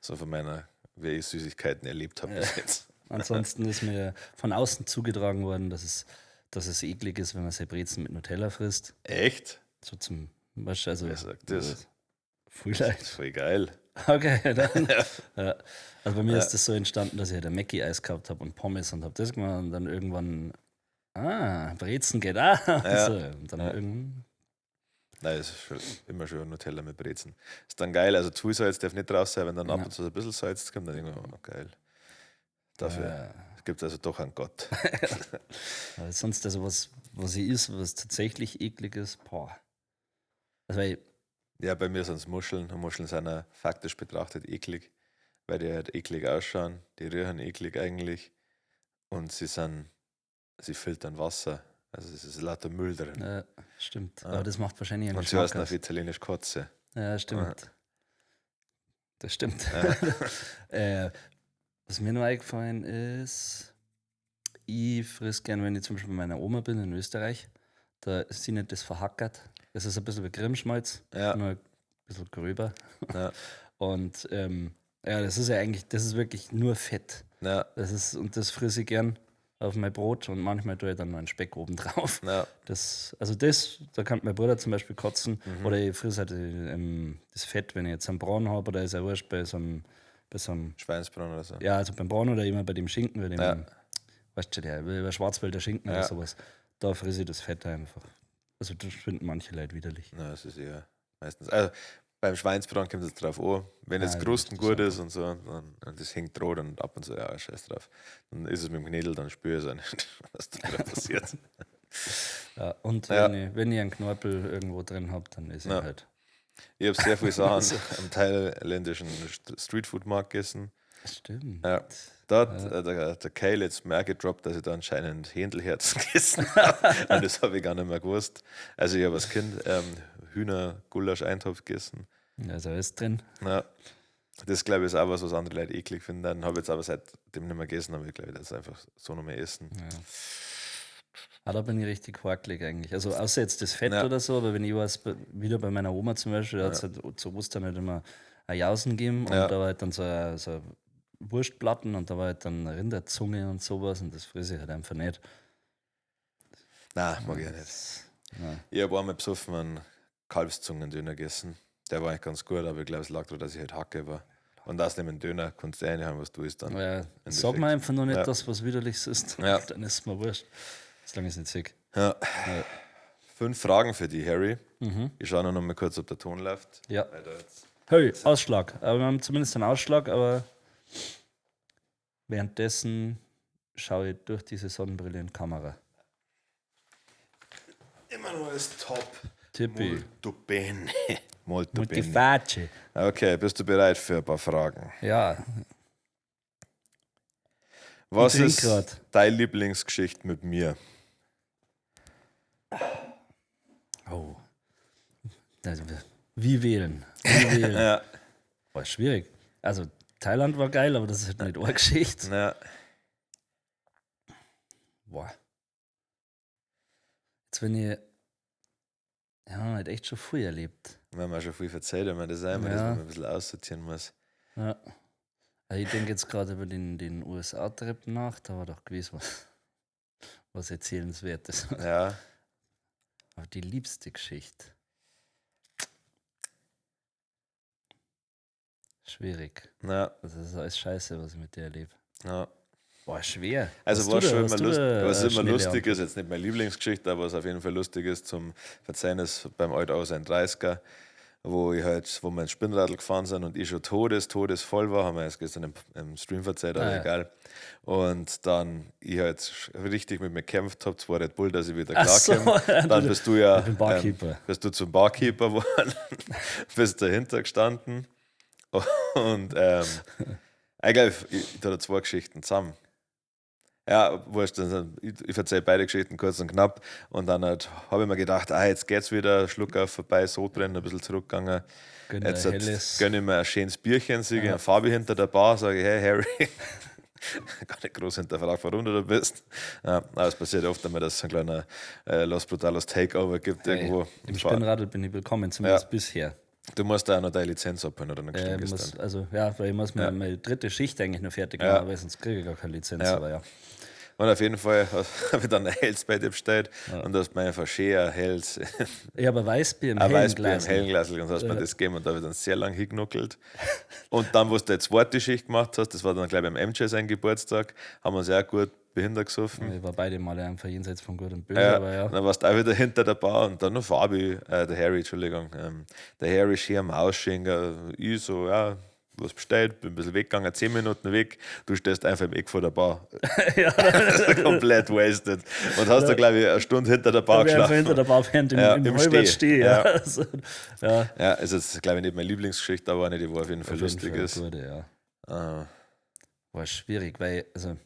A: So von meiner, wie ich Süßigkeiten erlebt habe bis jetzt.
B: Ansonsten ist mir von außen zugetragen worden, dass es eklig ist, wenn man seine Brezen mit Nutella frisst.
A: Echt?
B: So zum, weißt du, also.
A: Wer sagt das?
B: Voll
A: Das
B: leid.
A: ist voll geil.
B: Okay, dann. Ja. Also bei mir
A: Ja.
B: ist das so entstanden, dass ich halt ein Mackie-Eis gehabt habe und Pommes und habe das gemacht und dann irgendwann, Brezen geht auch.
A: Ja.
B: So, und dann
A: Ja.
B: irgendwann.
A: Nein, es ist schon, immer schön Nutella mit Brezen. Ist dann geil, also zu viel Salz darf nicht drauf sein, wenn dann ab
B: Ja.
A: und zu so ein bisschen Salz kommt, dann denke ich mir, oh, geil. Dafür
B: Ja.
A: gibt es also doch einen Gott.
B: Aber sonst, also was ich ist, was tatsächlich eklig ist, boah. Also weil,
A: Ja, bei mir sind es Muscheln. Und Muscheln sind ja faktisch betrachtet eklig, weil die halt eklig ausschauen. Die rühren eklig eigentlich. Und sie filtern Wasser. Also es ist lauter Müll drin.
B: stimmt.
A: Ja.
B: Aber das macht wahrscheinlich einen
A: Und sie
B: Geschmack
A: heißen auf
B: aus.
A: Italienisch Kotze.
B: Ja, stimmt. Das stimmt.
A: Ja.
B: Was mir noch eingefallen ist, ich friss gern, wenn ich zum Beispiel bei meiner Oma bin in Österreich, da ist sie nicht das verhackert. Das ist ein bisschen wie Grimmschmalz,
A: Ja.
B: nur ein bisschen gröber.
A: Ja.
B: Und ja, das ist ja eigentlich, das ist wirklich nur Fett.
A: Ja.
B: Das ist, und das frisse ich gern auf mein Brot und manchmal tue ich dann noch einen Speck oben drauf.
A: Ja.
B: Das, also das, da kann mein Bruder zum Beispiel kotzen.
A: Mhm.
B: Oder ich frisse halt das Fett, wenn ich jetzt einen Braten habe, oder ist ja wurscht, bei so einem
A: Schweinsbraten oder so.
B: Ja, also beim Braten oder immer bei dem Schinken, bei dem,
A: Ja.
B: weißt du, der über Schwarzwälder Schinken
A: Ja.
B: oder sowas. Da frisse ich das Fett einfach. Also das finden manche Leute widerlich.
A: Na, das ist eher meistens. Also beim Schweinsbraten kommt es drauf an. Wenn jetzt
B: Ah,
A: Krusten
B: das
A: gut
B: ist
A: ist und so, dann, und das hängt rot und ab und zu, ja, scheiß drauf. Dann ist es mit dem Knädel, dann spüre ich es auch nicht, was da gerade passiert.
B: Ja, und
A: Ja.
B: wenn ich einen Knorpel irgendwo drin habe, dann ist
A: Ja.
B: er halt.
A: Ich habe sehr viele Sachen am thailändischen Streetfood-Markt gegessen.
B: Stimmt.
A: Ja. Da hat der Kyle jetzt mir auch gedroppt, dass ich da anscheinend Händelherzen gegessen habe. Und das habe ich gar nicht mehr gewusst. Also ich habe als Kind Hühner-Gulasch-Eintopf gegessen.
B: Ja, ist alles drin.
A: Ja. Das, glaube ich, ist auch was, was andere Leute eklig finden. Dann habe ich jetzt aber seitdem nicht mehr gegessen, aber ich glaube, das ist einfach so noch mehr essen.
B: Ja. Ah, da bin ich richtig hakelig eigentlich. Also außer jetzt das Fett
A: Ja.
B: oder so, aber wenn ich was wieder bei meiner Oma zum Beispiel, da hat es halt zu Ostern halt immer eine Jausen gegeben und
A: Ja.
B: da war halt dann so eine Wurstplatten und da war halt dann Rinderzunge und sowas und das fresse ich halt einfach nicht.
A: Nein, mag ich auch nicht.
B: Das, ja.
A: Ich habe einmal besoffen einen Kalbszungendöner gegessen. Der war eigentlich ganz gut, aber ich glaube, es lag daran, dass ich halt Hacke war. Und das neben dem Döner kannst du reinhauen, was du isst dann.
B: Ja, sag mal einfach noch nicht, dass was Widerliches ist.
A: Ja.
B: Dann ist es mir wurscht. Solange ich es nicht sehe.
A: Ja. 5 Fragen für dich, Harry. Ich schaue noch mal kurz, ob der Ton läuft.
B: Ja.
A: Weil da jetzt
B: Hey, Ausschlag. Aber wir haben zumindest einen Ausschlag, aber währenddessen schaue ich durch diese Sonnenbrille in die Kamera.
A: Immer noch ist top.
B: Tippi.
A: Molto bene. Molto bene.
B: Multiface.
A: Okay, bist du bereit für ein paar Fragen?
B: Ja.
A: Was
B: Ich trink
A: ist
B: grad.
A: deine Lieblingsgeschichte mit mir?
B: Oh. Also, wie wählen? Wie wählen?
A: Ja.
B: War schwierig. Also, Thailand war geil, aber das ist halt nicht eine Geschichte.
A: Ja.
B: Boah. Jetzt, wenn ich. Ja, man hat echt schon früh erlebt.
A: Wir haben ja schon viel erzählt, wenn man das einmal,
B: Ja.
A: dass man ein bisschen aussortieren muss.
B: Ja. Also ich denke jetzt gerade über den USA-Trip nach, da war doch gewiss was Erzählenswertes.
A: Ja.
B: Aber die liebste Geschichte. Schwierig.
A: Ja.
B: Das ist alles scheiße, was ich mit dir erlebe.
A: Ja.
B: Boah, schwer.
A: Also
B: Hast
A: was
B: du
A: schon
B: da-
A: immer,
B: hast du
A: lust,
B: da
A: was
B: eine
A: immer
B: schnelle
A: lustig
B: Antwort?
A: ist, jetzt nicht meine Lieblingsgeschichte, aber was auf jeden Fall lustig ist zum Verzeihen ist beim Alt aus ein 30er, wo ich halt, wo wir ins Spinnradl gefahren sind und ich schon todesvoll war, haben wir erst gestern im Stream verzeiht, aber
B: Ah, ja.
A: egal. Und dann ich halt richtig mit mir gekämpft hab, zwar Red Bull, dass ich wieder
B: Ach so,
A: klarkomme.
B: ja,
A: Dann
B: du-
A: bist du ja,
B: ich bin Barkeeper.
A: bist du zum Barkeeper geworden, bist dahinter gestanden und ich glaube, ich tue da zwei Geschichten zusammen. Ja, wurscht, ich erzähle beide Geschichten kurz und knapp. Und dann halt, habe ich mir gedacht, jetzt geht's wieder, Schluck auf vorbei, Sodbrennen, ein bisschen zurückgegangen.
B: Gönn
A: Jetzt
B: ein
A: halt
B: helles.
A: gönn ich mir ein schönes Bierchen, sehe ich einen Fabi hinter der Bar, sage ich, hey Harry. Gar nicht groß hinterfragt, warum du da bist. Ja, aber es passiert oft einmal, dass es ein kleiner Los Brutalos Takeover gibt
B: Hey,
A: irgendwo.
B: Im Spinnradl bin ich willkommen, zumindest
A: Ja.
B: bisher.
A: Du musst da auch noch deine Lizenz abholen, oder? Dann
B: Muss, also, ja, weil ich muss meine dritte Schicht eigentlich noch fertig machen, weil sonst kriege ich gar keine Lizenz.
A: Ja.
B: Aber ja.
A: Und auf jeden Fall habe ich dann ein Helles bei dir bestellt und du hast mir einfach schön ein Helles,
B: Ich habe ein Weißbier im
A: ein
B: hellen
A: Weißbier im
B: Glas.
A: hellen Glas und hast mir das gegeben und da habe ich dann sehr lang hingenuckelt. Und dann, wo du die zweite Schicht gemacht hast, das war dann, glaube ich, am MJ sein Geburtstag, haben wir uns auch gut behindert gesoffen.
B: Ich war beide Male einfach jenseits von Gut und Böse,
A: Ja,
B: aber ja.
A: Und dann warst du auch wieder hinter der Bar und dann noch Fabi, der Harry, Entschuldigung, der Harry schier am Ausschenken, ich so, ja, was bestellt, bin ein bisschen weggegangen, 10 Minuten weg, du stehst einfach im Eck vor der Bar.
B: Ja.
A: Komplett wasted. Und hast da, glaube ich, eine Stunde hinter der Bar
B: Ich einfach
A: geschlafen.
B: hinter der Bar, während
A: Ja,
B: im
A: im
B: Halbert
A: Steh.
B: stehe. Ja.
A: Ja.
B: Also, ja.
A: Ja, ist jetzt, glaube ich, nicht meine Lieblingsgeschichte, aber eine, die wo auf jeden Fall
B: Auf jeden
A: lustig
B: Fall
A: ist.
B: Gute, ja.
A: Ah.
B: War schwierig, weil, also,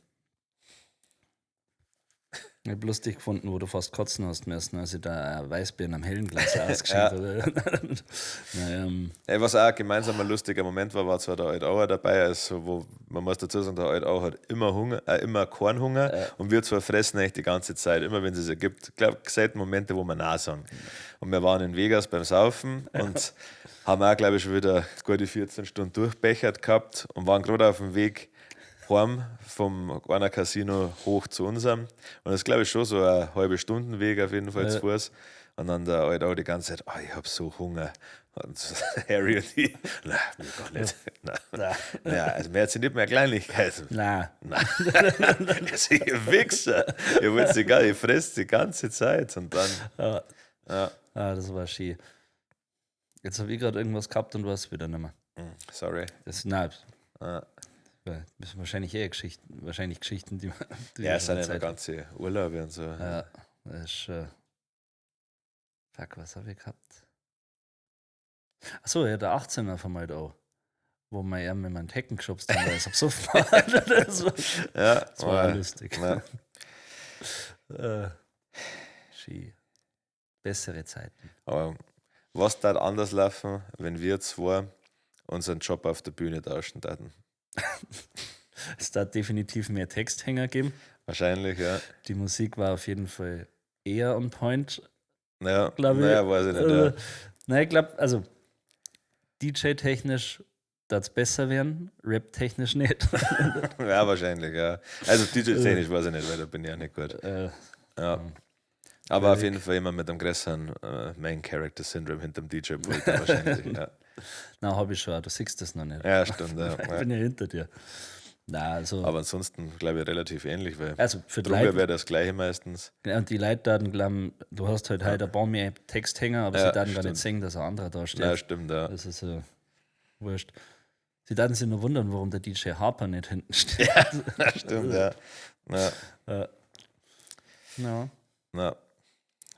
B: ich hab lustig gefunden, wo du fast kotzen hast müssen, als ich da ein Weißbier in einem hellen Glas ausgeschenkt habe. Naja,
A: Ey, was auch ein gemeinsamer lustiger Moment war, war zwar der Alt Auer dabei, also wo man muss dazu sagen, der Alt Auer hat immer Hunger, immer Kornhunger und wir zwar fressen eigentlich die ganze Zeit, immer wenn es sich ergibt. Ich glaube, selten Momente, wo wir nah sagen. Und wir waren in Vegas beim Saufen und haben auch, glaube ich, schon wieder gute 14 Stunden durchbechert gehabt und waren gerade auf dem Weg heim vom einer Casino hoch zu unserem. Und das ist, glaube ich, schon so ein halbe Stundenweg auf jeden Fall zu Fuß. Und dann der Alte auch die ganze Zeit, oh, ich hab so Hunger. Und Harry und ich, nein, mir gar nicht. Nein. Ja, also mir hat sie nicht mehr Kleinigkeiten.
B: nein.
A: Nein. Also, ihr Wichser. Ihr wollt sie gar, ihr fresst die ganze Zeit. Und dann,
B: Ah, das war schön. Jetzt habe ich gerade irgendwas gehabt und weiß wieder nicht mehr.
A: sorry.
B: Das, nein,
A: Ah.
B: das sind wahrscheinlich eher Geschichten, wahrscheinlich Geschichten, die man. Die
A: Ja, es sind
B: man
A: ja immer
B: erzählt.
A: ganze Urlaube und so.
B: Ja, das ist. Fuck, was habe ich gehabt? Achso, ja, der 18er von halt auch. Wo wir ja mit meinem Hecken geschubst haben, weil es besoffen war. Das war,
A: Ja,
B: das war auch lustig.
A: Ja.
B: Schön. Bessere Zeiten.
A: Aber was darf anders laufen, wenn wir zwei unseren Job auf der Bühne tauschen würden?
B: Es da definitiv mehr Texthänger geben.
A: Wahrscheinlich, ja.
B: Die Musik war auf jeden Fall eher on point,
A: Naja,
B: glaube ich.
A: naja, weiß ich nicht. Ja.
B: Nein, ich glaube, also DJ-technisch darf es besser werden, Rap-technisch nicht.
A: Ja, wahrscheinlich, ja. Also DJ-technisch weiß ich nicht, weil da bin ich ja nicht gut. Ja. Aber auf jeden Fall immer mit einem größeren Main Character Syndrome hinterm DJ-Pult wahrscheinlich. Ja.
B: Nein, habe ich schon, du siehst das noch nicht.
A: Ja, stimmt. Ja.
B: Ich bin ja hinter dir. Nein, also,
A: Aber ansonsten glaube ich relativ ähnlich, weil
B: also für die
A: drüber
B: Leute,
A: wäre das gleiche meistens.
B: und die Leute dann glauben, du hast halt heute ein paar mehr Texthänger, aber
A: Ja,
B: sie dann gar nicht
A: stimmt.
B: sehen, dass ein anderer da steht.
A: Ja, stimmt, ja.
B: Das ist ja wurscht. Sie werden sich nur wundern, warum der DJ Harper nicht hinten steht.
A: Ja, stimmt, ja. Ja.
B: Ja.
A: Na.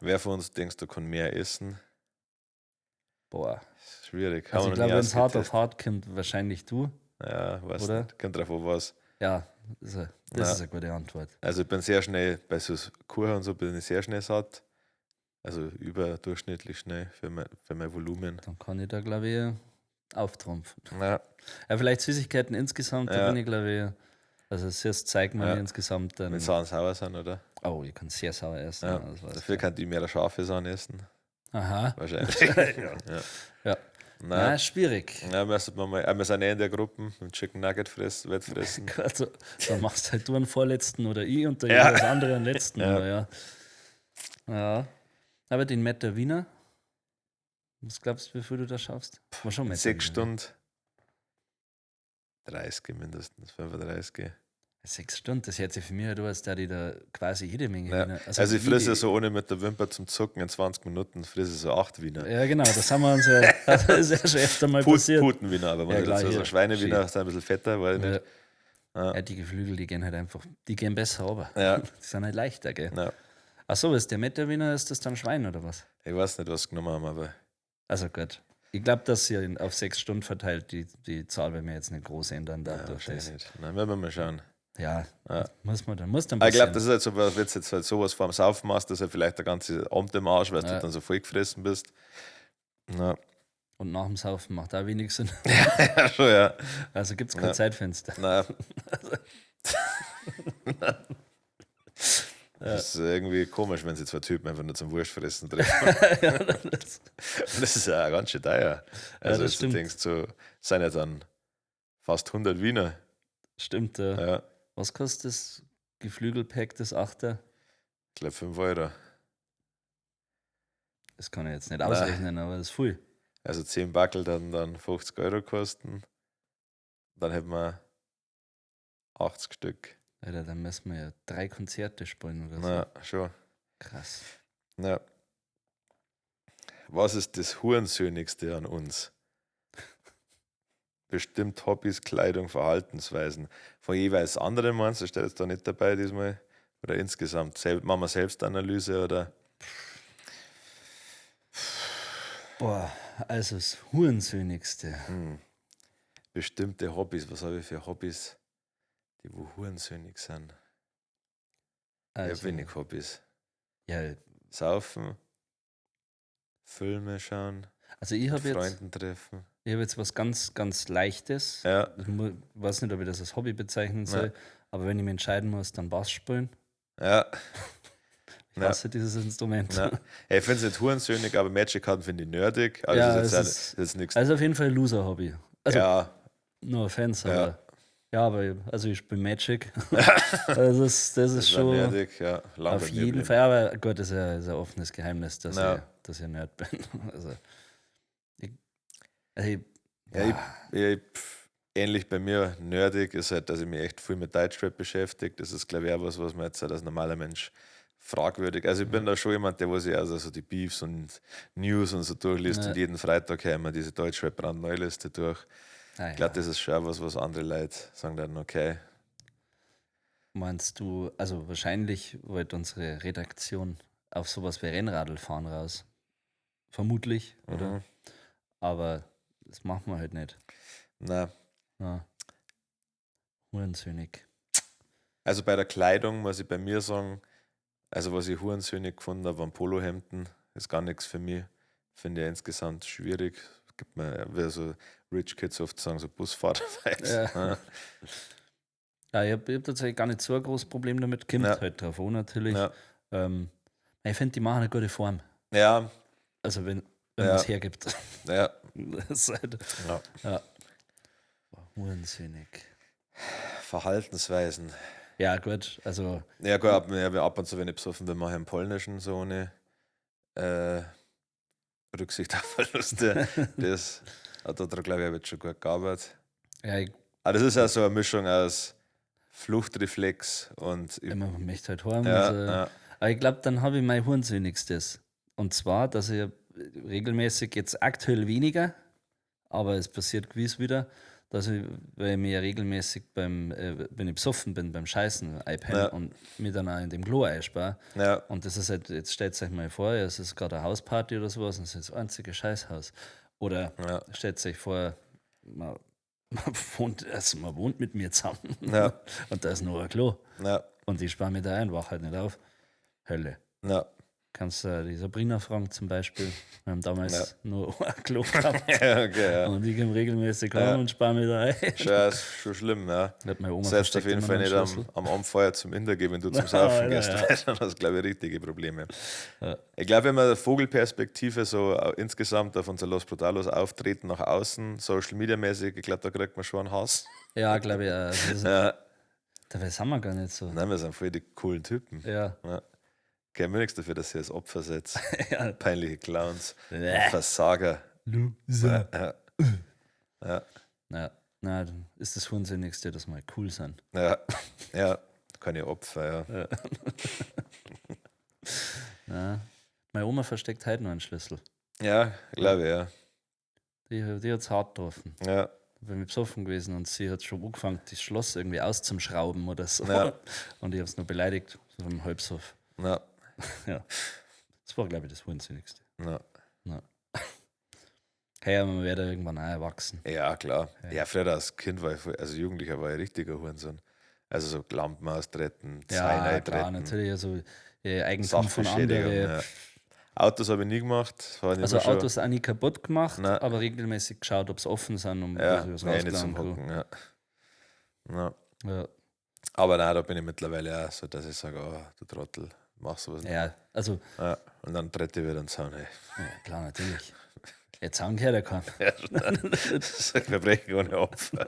A: Wer von uns denkst du, kann mehr essen?
B: Boah.
A: Schwierig.
B: Also
A: Haben
B: ich
A: wir noch
B: glaube,
A: nie
B: wenn es hart auf
A: ausgetestet.
B: hart kommt, wahrscheinlich du.
A: Ja, weiß
B: Oder?
A: nicht. Kommt drauf an, was.
B: Ja, das ist
A: Ja.
B: eine gute Antwort.
A: Also ich bin sehr schnell, bei so Kuchen und so bin ich sehr schnell satt. Also überdurchschnittlich schnell für mein Volumen.
B: Dann kann ich da, glaube ich, auftrumpfen.
A: Ja,
B: Ja, vielleicht Süßigkeiten insgesamt, da
A: Ja.
B: bin ich, glaube ich, also das zeigt man
A: Ja.
B: insgesamt dann.
A: wenn Sachen sauer sind, oder?
B: Oh, ich kann sehr sauer essen.
A: Ja.
B: das weiß
A: Dafür
B: ich.
A: kann die mehr scharfe Sachen essen.
B: Aha.
A: Wahrscheinlich. ja.
B: Ja.
A: Nein.
B: Na, schwierig.
A: Ja, müssen wir mal, wir sind eh in der Gruppe und Chicken Nugget fressen, Wettfressen.
B: Also, dann machst halt du einen vorletzten oder ich und der
A: Ja.
B: jeweils andere einen letzten.
A: Ja.
B: Aber ja. Ja. Aber den Matt der Wiener, was glaubst du, wie viel du da schaffst? War schon Matt der
A: 6
B: Wiener.
A: Stunden. 30 mindestens, 35.
B: 6 Stunden, das hört sich für mich halt an, als der die da quasi jede Menge
A: Ja.
B: Wiener.
A: Also, ich frisse
B: jede-
A: so ohne mit der Wimper zum Zucken in 20 Minuten, frisse so 8 Wiener.
B: Ja, genau, das haben wir uns ja, das ist ja schon öfter mal passiert.
A: Putenwiener, aber man
B: Ja,
A: ja,
B: klar,
A: dazu
B: hier.
A: so Schweinewiener sind ein bisschen fetter, weil
B: Ja.
A: nicht. Ja.
B: Ja, die Geflügel, die gehen halt einfach, die gehen besser runter.
A: Ja.
B: Die sind halt leichter, gell?
A: Ja.
B: Ach so, ist der Matt der Wiener, ist das dann Schwein oder was?
A: Ich weiß nicht, was sie genommen haben, aber
B: Also gut. Ich glaube, dass sie auf 6 Stunden verteilt, die Zahl werden wir jetzt nicht groß ändern.
A: ja,
B: Dadurch
A: wahrscheinlich
B: das.
A: nicht. Na, werden wir mal schauen.
B: Ja,
A: Ja.
B: muss man dann, muss dann
A: Aber ich glaube,
B: passieren.
A: das ist halt so, wenn du jetzt halt sowas vorm Saufen machst, dass halt vielleicht der ganze Abend im Arsch, weil
B: Ja.
A: du dann so vollgefressen bist. Na,
B: Und nach dem Saufen macht auch wenig Sinn.
A: ja, schon, ja.
B: Also gibt es kein
A: Ja.
B: Zeitfenster.
A: Nein. Das ist irgendwie komisch, wenn sie zwei Typen einfach nur zum Wurstfressen treffen.
B: Ja, das,
A: Das ist ja auch ganz schön teuer. Also,
B: das
A: du
B: stimmt.
A: denkst so, sind ja dann fast 100 Wiener.
B: stimmt. Ja.
A: Ja,
B: Was kostet das Geflügelpack, das Achter?
A: ich glaube 5 Euro.
B: Das kann ich jetzt nicht ausrechnen, aber das ist viel.
A: Also 10 Backel dann 50 Euro kosten. Dann hätten wir 80 Stück.
B: Alter, dann müssen wir ja 3 Konzerte spielen oder so.
A: Na, schon.
B: Krass.
A: Ja. Was ist das Hurensöhnigste an uns? Bestimmt Hobbys, Kleidung, Verhaltensweisen. Von jeweils anderen meinst du, steht jetzt da nicht dabei diesmal? Oder insgesamt? Machen wir Selbstanalyse oder?
B: Boah, also das Hurensöhnigste.
A: Bestimmte Hobbys. Was habe ich für Hobbys, die wo hurensöhnig sind? Ich
B: Also,
A: habe wenig Hobbys.
B: Ja,
A: Saufen, Filme schauen,
B: also ich
A: mit
B: habe jetzt,
A: Freunden treffen.
B: ich hab jetzt was ganz, ganz Leichtes.
A: Ja,
B: Ich weiß nicht, ob ich das als Hobby bezeichnen soll,
A: Ja.
B: aber wenn ich mich entscheiden muss, dann Bass spielen.
A: ja.
B: Ich
A: Ja.
B: hasse dieses Instrument.
A: Ja. Ey, ich finde es nicht hurensöhnig, aber Magic-Karten finde ich nerdig. Also
B: Ja,
A: das ist
B: es
A: jetzt,
B: ist-
A: das ist nichts.
B: Also auf jeden Fall ein Loser-Hobby. Also,
A: ja,
B: no offense,
A: Ja.
B: aber ja, aber also ich spiele Magic. Also das ist
A: das war
B: schon
A: nerdig, ja. Lang
B: auf
A: bei mir
B: jeden
A: geblieben.
B: Fall. Aber gut, das ist ja ein offenes Geheimnis, dass,
A: Ja.
B: ich, dass ich Nerd bin. Also, ich, also ich,
A: Ja, ähnlich bei mir, nerdig ist halt, dass ich mich echt viel mit Deutschrap beschäftige. Das ist, glaube ich, auch was, was man jetzt halt als normaler Mensch fragwürdig. Also ich bin da schon jemand, der wo sich also so die Beefs und News und so durchliest
B: Ja.
A: und jeden Freitag höre ich mir diese Deutschrap brandneuliste durch.
B: ah,
A: Ich glaube,
B: ja.
A: das ist schon auch was, was andere Leute sagen dann, okay,
B: Meinst du, also wahrscheinlich wollte unsere Redaktion auf sowas wie Rennradl fahren raus. Vermutlich, oder?
A: Mhm.
B: Aber das machen wir halt nicht.
A: Na,
B: Ja. Hurensöhnig.
A: also bei der Kleidung muss ich bei mir sagen, also was ich hurensöhnig gefunden habe, waren Polohemden, ist gar nichts für mich. Finde ich insgesamt schwierig. Gibt mir, wie so Rich Kids oft sagen, so Busfahrer-Vibes.
B: Ja.
A: Ja.
B: Ja, ich habe hab tatsächlich gar nicht so ein großes Problem damit. Kommt
A: Ja.
B: halt drauf an, natürlich.
A: Ja.
B: Ich finde, die machen eine gute Form.
A: Ja,
B: Also, wenn
A: Ja.
B: man es hergibt.
A: ja.
B: Das ist halt,
A: ja.
B: ja. Boah, Hurensöhnig.
A: Verhaltensweisen.
B: Ja, gut, also
A: Ja, gut, ab und zu, wenn ich besoffen bin, mache ich einen polnischen, so ohne Rücksicht auf Verluste. Das hat da, glaube ich, habe ich schon gut gearbeitet.
B: Ja, ich,
A: Aber das ist ja so eine Mischung aus Fluchtreflex und.
B: Man möchte halt heim.
A: Ja,
B: also,
A: ja.
B: Aber ich glaube, dann habe ich mein Hurensöhnigstes. Und zwar, dass ich regelmäßig, jetzt aktuell weniger, aber es passiert gewiss wieder, dass ich, weil ich mir ja regelmäßig wenn ich besoffen bin, beim Scheißen einpenne und mir dann auch in dem Klo einspare.
A: Ja.
B: Und das ist halt, jetzt stellt euch mal vor, es ist gerade eine Hausparty oder sowas und es ist das einzige Scheißhaus. Oder stellt euch vor, man wohnt mit mir zusammen.
A: Ja.
B: Und da ist nur ein Klo.
A: Ja.
B: Und ich spare mir da ein, wach halt nicht auf. Hölle.
A: Ja.
B: Kannst du die Sabrina fragen zum Beispiel. Wir haben damals nur ein Klo gehabt.
A: Ja, okay, ja.
B: Und ich komme regelmäßig heim und spare mir da ein.
A: Schon, ist schon schlimm, ja.
B: Hat meine Oma
A: Selbst auf
B: versteckt
A: jeden
B: immer
A: Fall
B: noch
A: nicht
B: einen Schlüssel.
A: am Abend vorher zum Inder gehen, wenn du zum Saufen
B: Alter,
A: gehst.
B: ja.
A: Dann hast du, glaube ich, richtige Probleme.
B: Ja.
A: Ich glaube, wenn man eine Vogelperspektive so insgesamt auf unser Los Brutalos Auftreten nach außen, Social Media mäßig, ich glaube, da kriegt man schon einen Hass.
B: Ja, glaube ich. Also das ist,
A: Ja.
B: Dabei sind wir gar nicht so.
A: Nein, wir sind voll die coolen Typen.
B: Ja.
A: Ja. Kein mir nichts dafür, dass ich als Opfer setze.
B: Ja.
A: Peinliche Clowns.
B: Bäh.
A: Versager.
B: Loser.
A: Ja. Ja.
B: Ja. Na, dann ist das Unsinnigste, dass wir cool sind.
A: Ja. Ja. Keine Opfer, ja.
B: Ja. Ja. Meine Oma versteckt heute noch einen Schlüssel.
A: Ja, glaube ich, ja.
B: Die hat's hart getroffen.
A: Ja.
B: Da bin ich besoffen gewesen und sie hat schon angefangen, das Schloss irgendwie auszuschrauben oder so.
A: Ja.
B: Und ich hab's nur beleidigt, so vom Halbsoff.
A: Ja.
B: Ja. Das war, glaube ich, das Unsinnigste.
A: Ja.
B: Ja. Hey, aber man wird ja irgendwann auch erwachsen.
A: Ja, klar. Ja, früher als Kind war ich, voll, also Jugendlicher war ich richtiger Hurensohn. Also so Lampen austreten,
B: Ja,
A: Zaun
B: klar,
A: eintreten.
B: natürlich. Also Eigentum von
A: Sachbeschädigung,
B: anderen.
A: ja. Autos habe ich nie gemacht. Das war
B: Also
A: immer schon
B: Autos auch nie kaputt gemacht,
A: Nein.
B: aber regelmäßig geschaut, ob sie offen sind und
A: Ja,
B: ob ich was
A: nein, nicht zum
B: rausklauen kann.
A: Hocken, ja. Ja.
B: Ja.
A: Aber nein, da bin ich mittlerweile auch so, dass ich sage, oh, du Trottel, mach sowas nicht.
B: Ja, also
A: Ja, und dann trete ich wieder den Zaun, ey.
B: Ja, klar, natürlich. Der Zaun gehört ja keinem.
A: Ja, das ist ein Verbrechen ohne Opfer.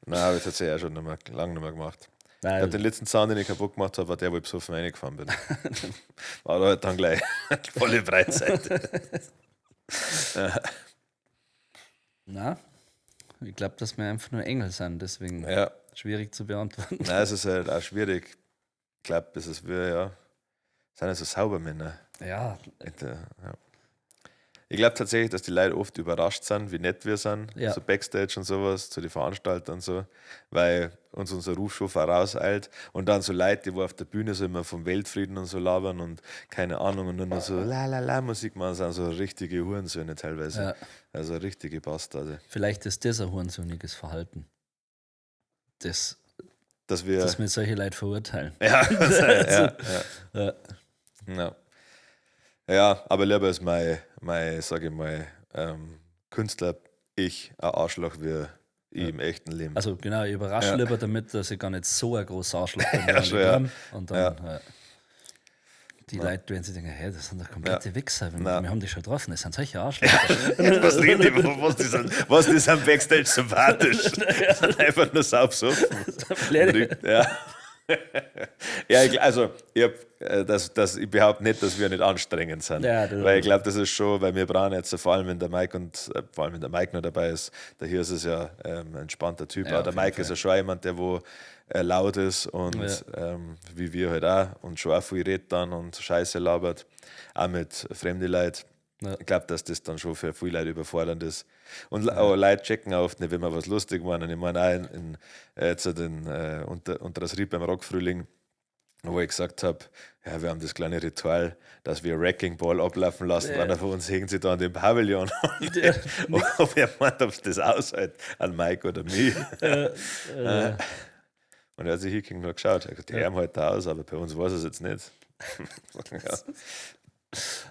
A: Nein, habe ich tatsächlich auch schon nicht mehr, lange nicht mehr gemacht.
B: Nein.
A: Ich glaub, den letzten Zaun, den ich kaputt gemacht habe, war der, wo ich besoffen reingefahren bin. War da halt dann gleich volle Breitseite. Ja.
B: Na, ich glaub, dass wir einfach nur Engel sind, deswegen
A: Ja.
B: schwierig zu beantworten.
A: Nein, es ist halt auch schwierig. Ich glaub, es ist wir, ja. Sind ja so Saubermänner.
B: Ja.
A: Ja. Ich glaub tatsächlich, dass die Leute oft überrascht sind, wie nett wir sind,
B: Ja.
A: so Backstage und sowas, zu den Veranstaltern und so, weil uns unser Ruf schon vorauseilt. Und dann so Leute, die wo auf der Bühne so immer vom Weltfrieden und so labern und keine Ahnung und nur noch so la la la Musik machen, sind so richtige Hurensöhne teilweise.
B: Ja.
A: Also richtige Bastarde.
B: Vielleicht ist das ein hurensöhniges Verhalten. Das,
A: dass wir,
B: dass wir solche Leute verurteilen.
A: Ja, ja, ja.
B: Ja.
A: Ja. Ja, aber lieber ist mein, sag ich mal, Künstler-Ich ein Arschloch wie ich im echten Leben.
B: Also genau, ich überrasche
A: Ja.
B: lieber damit, dass ich gar nicht so ein großer Arschloch bin.
A: Ja,
B: wie
A: schon,
B: ich
A: ja.
B: bin. Und dann,
A: Ja.
B: ja. Die Leute werden sich denken, hey, das sind doch komplette
A: Ja.
B: Wichser. Wir,
A: Na.
B: wir haben die schon getroffen, das sind solche Arschlöcher.
A: Was reden die, was die sind, was die sind Backstage sympathisch? Die sind einfach nur saubsoffen.
B: Blöde.
A: Ja. Ja, ich, also ich, hab, das, das, ich behaupte nicht, dass wir nicht anstrengend sind.
B: Ja, das-
A: weil ich glaube, das ist schon, weil wir brauchen jetzt, vor allem wenn der Mike und vor allem wenn der Mike noch dabei ist, der hier ist es ja ein entspannter Typ,
B: Ja,
A: aber der
B: auf jeden
A: Mike ist ja schon jemand, der wo laut ist und
B: Ja.
A: wie wir halt auch und schon auch viel redet dann und Scheiße labert, auch mit fremden Leuten.
B: Ja.
A: Ich glaube, dass das dann schon für viele Leute überfordernd ist. Und auch Leute checken auch oft nicht, wenn wir was lustig machen. Und ich meine auch in jetzt den, unter das Ried beim Rockfrühling, wo ich gesagt habe, ja, wir haben das kleine Ritual, dass wir Wrecking Ball ablaufen lassen.
B: Ja.
A: Einer von uns hängt sich da an dem Pavillon. Und
B: Ja.
A: ob er meint, ob es das aushält, an Mike oder mich.
B: Ja.
A: Und er hat sich hingehängt und geschaut. Er hat gesagt, die haben halt da aus, aber bei uns weiß er es jetzt nicht. Ja.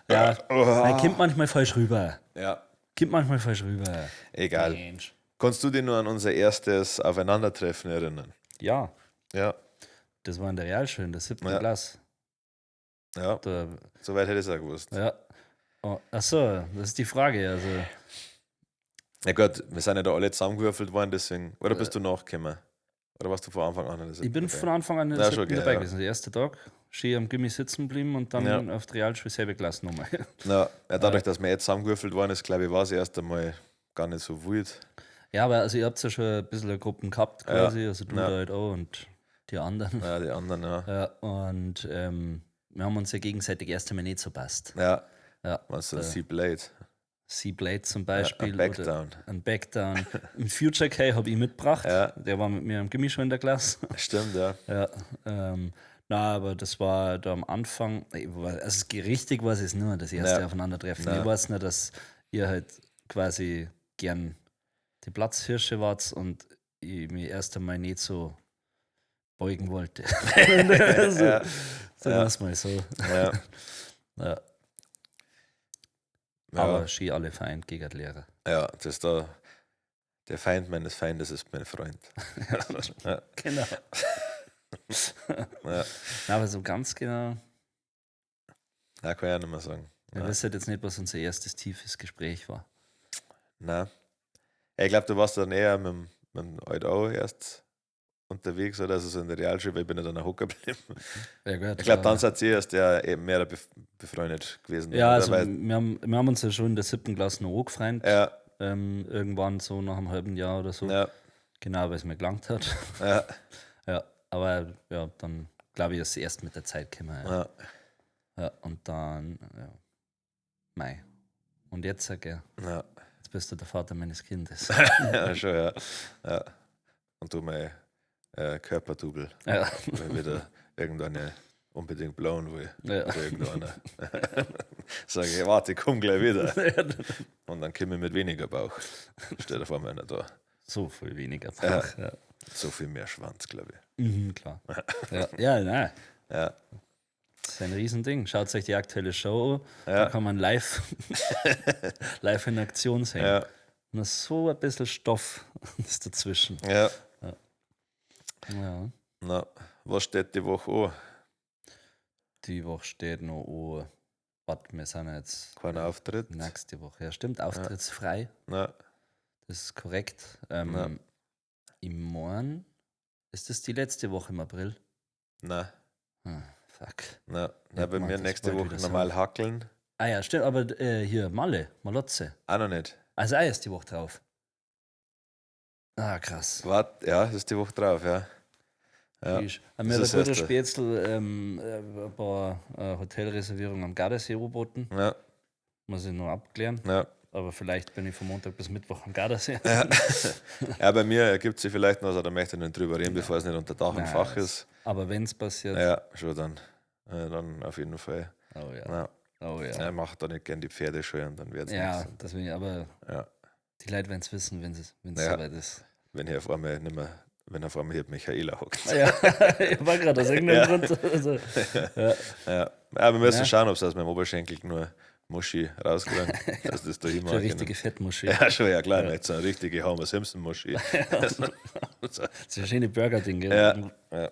B: Ja,
A: Oh.
B: er kommt manchmal falsch rüber.
A: Ja.
B: Kommt manchmal falsch rüber.
A: Egal.
B: Mensch.
A: Kannst du dich nur an unser erstes Aufeinandertreffen erinnern?
B: Ja.
A: Ja.
B: Das war in der Realschule, in der 7.
A: Ja.
B: Klasse.
A: Ja.
B: Da,
A: Soweit hätte ich es auch gewusst.
B: ja. Oh, ach so, das ist die Frage. Also,
A: Ja gut, wir sind ja da alle zusammengewürfelt worden, deswegen. Oder bist du nachgekommen? Oder warst du von Anfang an in der siebten
B: Ich bin
A: dabei?
B: von Anfang an in der
A: Ja, schon,
B: siebten
A: gell,
B: dabei
A: ja.
B: gewesen. Der erste Tag, schön am Gimmi sitzen geblieben und dann auf der Realschule selbe Klasse nochmal.
A: Ja, ja, dadurch, dass wir jetzt zusammengewürfelt worden ist, glaube ich, war es erst einmal gar nicht so wild.
B: Ja, aber also ihr habt ja schon ein bisschen eine Gruppen gehabt quasi, also du
A: Ja.
B: da halt auch und die anderen.
A: Ja, die anderen, ja.
B: Ja, und wir haben uns ja gegenseitig erst einmal nicht so passt.
A: Ja,
B: Ja,
A: was so Sea Blade.
B: Sea Blade zum Beispiel.
A: Ein Backdown.
B: Oder ein Backdown. Ein Future K habe ich mitgebracht.
A: Ja.
B: Der war mit mir im Gimmi schon in der Klasse.
A: Stimmt, ja.
B: Ja, na, aber das war da am Anfang, also richtig war es nur, das erste
A: Ja.
B: Aufeinandertreffen.
A: Ja.
B: Ich weiß nur, dass ihr halt quasi gern die Platzhirsche wart und ich mich erst einmal nicht so beugen wollte. Also,
A: Ja.
B: Sagen
A: Ja.
B: wir es mal so.
A: Ja.
B: Ja.
A: Ja.
B: Aber schön alle vereint gegen die Lehrer.
A: Ja, das ist da. Der Feind meines Feindes ist mein Freund. Ja.
B: Genau.
A: Ja.
B: Na, aber so ganz genau,
A: Na, kann ich auch nicht mehr sagen.
B: ich weiß halt jetzt nicht, was unser erstes tiefes Gespräch war.
A: Nein. Ja, ich glaube, du warst dann eher mit dem Alt auch erst unterwegs oder also so in der Realschule, weil ich bin ja dann auch hocken geblieben.
B: Ja, gut,
A: Ich glaube, dann
B: aber-
A: seid ihr erst ja eben mehr befreundet gewesen.
B: Ja,
A: oder?
B: also
A: Weil,
B: wir haben uns ja schon in der siebten Klasse noch angefreundet.
A: ja,
B: Irgendwann so nach einem halben Jahr oder so.
A: ja,
B: Genau, weil es mir gelangt hat.
A: ja,
B: Ja, aber ja, dann glaube ich, ist es erst mit der Zeit gekommen. Ja.
A: ja.
B: Ja, und dann, ja, Mai. Und jetzt sag ich,
A: Ja,
B: jetzt bist du der Vater meines Kindes.
A: ja schon, ja. Ja. Und du mein Körperdouble,
B: Ja.
A: wenn wieder irgendeine unbedingt blauen will.
B: Ja.
A: Oder irgendeiner. Sag ich, warte, ich komm gleich wieder. Und dann komme ich mit weniger Bauch. Stell dir vor, meiner da.
B: So viel weniger Bauch. Ja.
A: So viel mehr Schwanz, glaube ich.
B: Mhm, klar. Ja, ja, nein.
A: Ja.
B: Das ist ein Riesending. Schaut euch die aktuelle Show an.
A: Ja.
B: Da kann man live in Aktion sehen.
A: Ja.
B: Nur so ein bisschen Stoff ist dazwischen.
A: Ja.
B: Ja.
A: Na, was steht die Woche an?
B: Die Woche steht noch an. Warte, wir sind jetzt
A: Kein Auftritt?
B: nächste Woche. Ja, stimmt, auftrittsfrei.
A: Na,
B: Das ist korrekt.
A: Ja.
B: Im Morgen ist das die letzte Woche im April?
A: na,
B: Ah, fuck.
A: na. Na,
B: Ja,
A: bei
B: Mann,
A: mir
B: das
A: nächste
B: wollte
A: Woche
B: wieder sagen.
A: normal hackeln.
B: Ah ja, stimmt, aber hier, Malle, Malotze.
A: Auch noch nicht.
B: Also auch erst die Woche drauf. Ah, krass.
A: Warte, ja, das ist die Woche drauf, ja. Ja.
B: Ist. Mir hat
A: Das
B: ein
A: ist
B: guter
A: erst der-
B: Spätzl ein paar Hotelreservierungen am Gardasee angeboten.
A: Ja,
B: Muss ich noch abklären.
A: ja.
B: Aber vielleicht bin ich von Montag bis Mittwoch am Gardasee.
A: Ja. Ja, bei mir ergibt sich vielleicht noch was, aber da möchte ich nicht drüber reden, bevor es nicht unter Dach und
B: Nein,
A: Fach
B: das-
A: ist.
B: Aber wenn es passiert.
A: Ja, schon dann. Dann auf jeden Fall.
B: Oh ja.
A: Ja.
B: Oh ja.
A: Ja, mach da nicht gern die Pferde scheu und dann wird's
B: Ja,
A: nichts.
B: deswegen, aber
A: Ja.
B: die Leute werden es wissen, wenn es
A: Ja.
B: soweit ist.
A: Wenn hier auf einmal nicht mehr, wenn auf einmal hier Michaela hockt.
B: Ja, ich war gerade aus irgendeinem
A: Ja.
B: Grund. Also, ja.
A: Ja. Aber wir müssen
B: Ja.
A: schauen, ob es aus meinem Oberschenkel nur Muschi rauskriegen, dass das da immer
B: So eine richtige Fettmuschi.
A: Ja, schon, ja klar, nicht so eine richtige Homer Simpson Muschi.
B: Das ist ein schönes Burger-Ding, gell?
A: Ja, ja.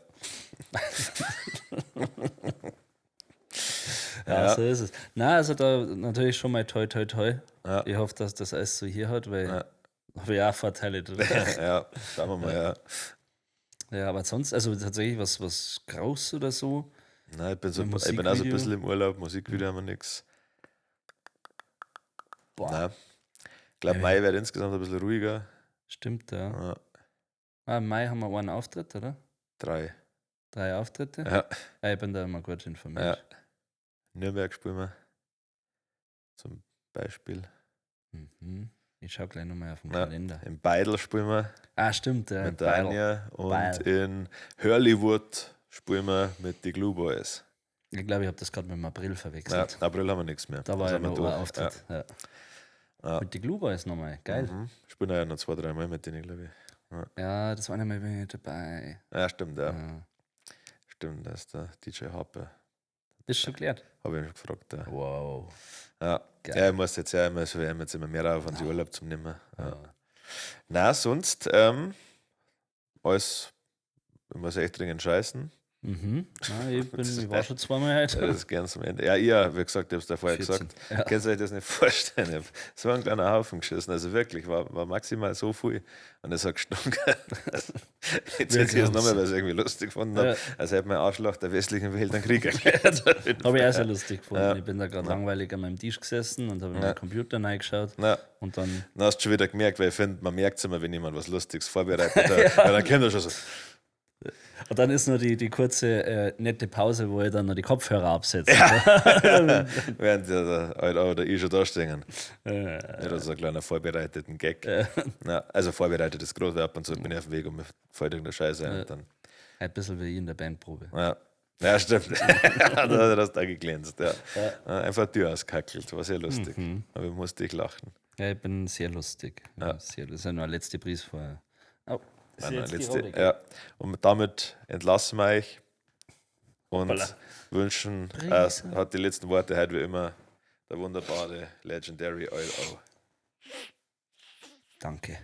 B: Ja,
A: Ja.
B: so ist es. Na, also da natürlich schon mal toi, toi, toi.
A: Ja.
B: Ich hoffe, dass das alles so hier hat, weil
A: Ja.
B: habe ich auch Vorteile drin.
A: Ja, schauen wir mal, ja.
B: Ja, aber sonst, also tatsächlich was Graus oder so.
A: Nein,
B: Ein
A: ich bin auch so ein
B: Musikvideo.
A: bisschen im Urlaub, Musikvideo haben wir nichts.
B: Boah.
A: Nein. Ich glaube,
B: Ja.
A: Mai wird insgesamt ein bisschen ruhiger.
B: Stimmt, ja.
A: Ja,
B: Ah, im Mai haben wir einen Auftritt, oder?
A: 3.
B: 3 Auftritte.
A: Ja.
B: Ah, ich bin da immer gut informiert.
A: Ja. Nürnberg spielen wir. Zum Beispiel.
B: Mhm. Ich schau gleich nochmal auf den
A: Ja.
B: Kalender.
A: In Beidel spielen wir
B: Ah, stimmt, ja.
A: mit der
B: Beidel.
A: Anja. Und
B: Beidel.
A: in Hurleywood spielen wir mit den Glue Boys.
B: Ich glaube, ich habe das gerade mit dem April
A: Ja,
B: verwechselt.
A: April haben wir nichts mehr.
B: Da war ja
A: sind wir
B: noch
A: durch.
B: ein Auftritt. Ja.
A: Ja.
B: Mit den Glue Boys nochmal. Geil.
A: Ja. Mhm. Spielen ja noch 2, 3 Mal mit denen, glaube ich.
B: Ja, das war einmal bin ich dabei.
A: Ja, stimmt, ja.
B: Ja.
A: Stimmt, da ist der DJ Harper.
B: Das ist schon geklärt.
A: Habe ich ihn schon gefragt. Ja.
B: Wow.
A: Ja.
B: Geil.
A: Ja, ich muss jetzt ja immer so, ich jetzt immer mehr auf, an die Urlaub zum Nehmen. Ja.
B: Ja.
A: Na, sonst, alles, ich muss echt dringend scheißen.
B: Ja, ich war schon zweimal heute.
A: Das ist gern zum Ende. Ja, ja, wie gesagt, ich habe es da vorher
B: 14,
A: gesagt.
B: ja.
A: Könnt ihr euch das nicht vorstellen? Ich hab so einen kleinen Haufen geschissen. Also wirklich, war maximal so viel. Und es hat gestunken. Jetzt
B: Wir
A: hätte ich es nochmal,
B: glauben's.
A: weil ich es irgendwie lustig gefunden habe.
B: Ja.
A: Als hätte mein Arschloch der westlichen Welt einen Krieg erklärt.
B: Habe ich auch sehr lustig gefunden. Ich bin da gerade langweilig an meinem Tisch gesessen und habe in meinen Computer reingeschaut.
A: Ja.
B: Und dann
A: Dann hast du schon wieder gemerkt, weil ich finde, man merkt es immer, wenn jemand was Lustiges vorbereitet hat. Weil dann kommt er schon so.
B: Und dann ist nur die kurze, nette Pause, wo ich dann noch die Kopfhörer absetze.
A: Während der halt auch oder ich schon da stehen. Ja, so ein kleiner vorbereiteten Gag. Ja, also vorbereitet ist groß, weil ab und zu bin ich auf dem Weg und mir fällt irgendeine Scheiße ein. Und dann,
B: Ein bisschen wie ich in der Bandprobe.
A: ja. Ja, stimmt. Da hast du auch geglänzt. Ja. Ja, einfach die Tür auskackelt, war sehr lustig. Aber ich musste ich lachen.
B: Ja, ich bin sehr lustig. Ja. Sehr, das ist ja nur der letzte Preis vorher. Oh, ist
A: Meine
B: jetzt die
A: letzte,
B: Rolle,
A: ja. Und damit entlassen wir euch und
B: Hoppala.
A: wünschen, hat die letzten Worte heute wie immer der wunderbare Legendary Oil O.
B: Danke.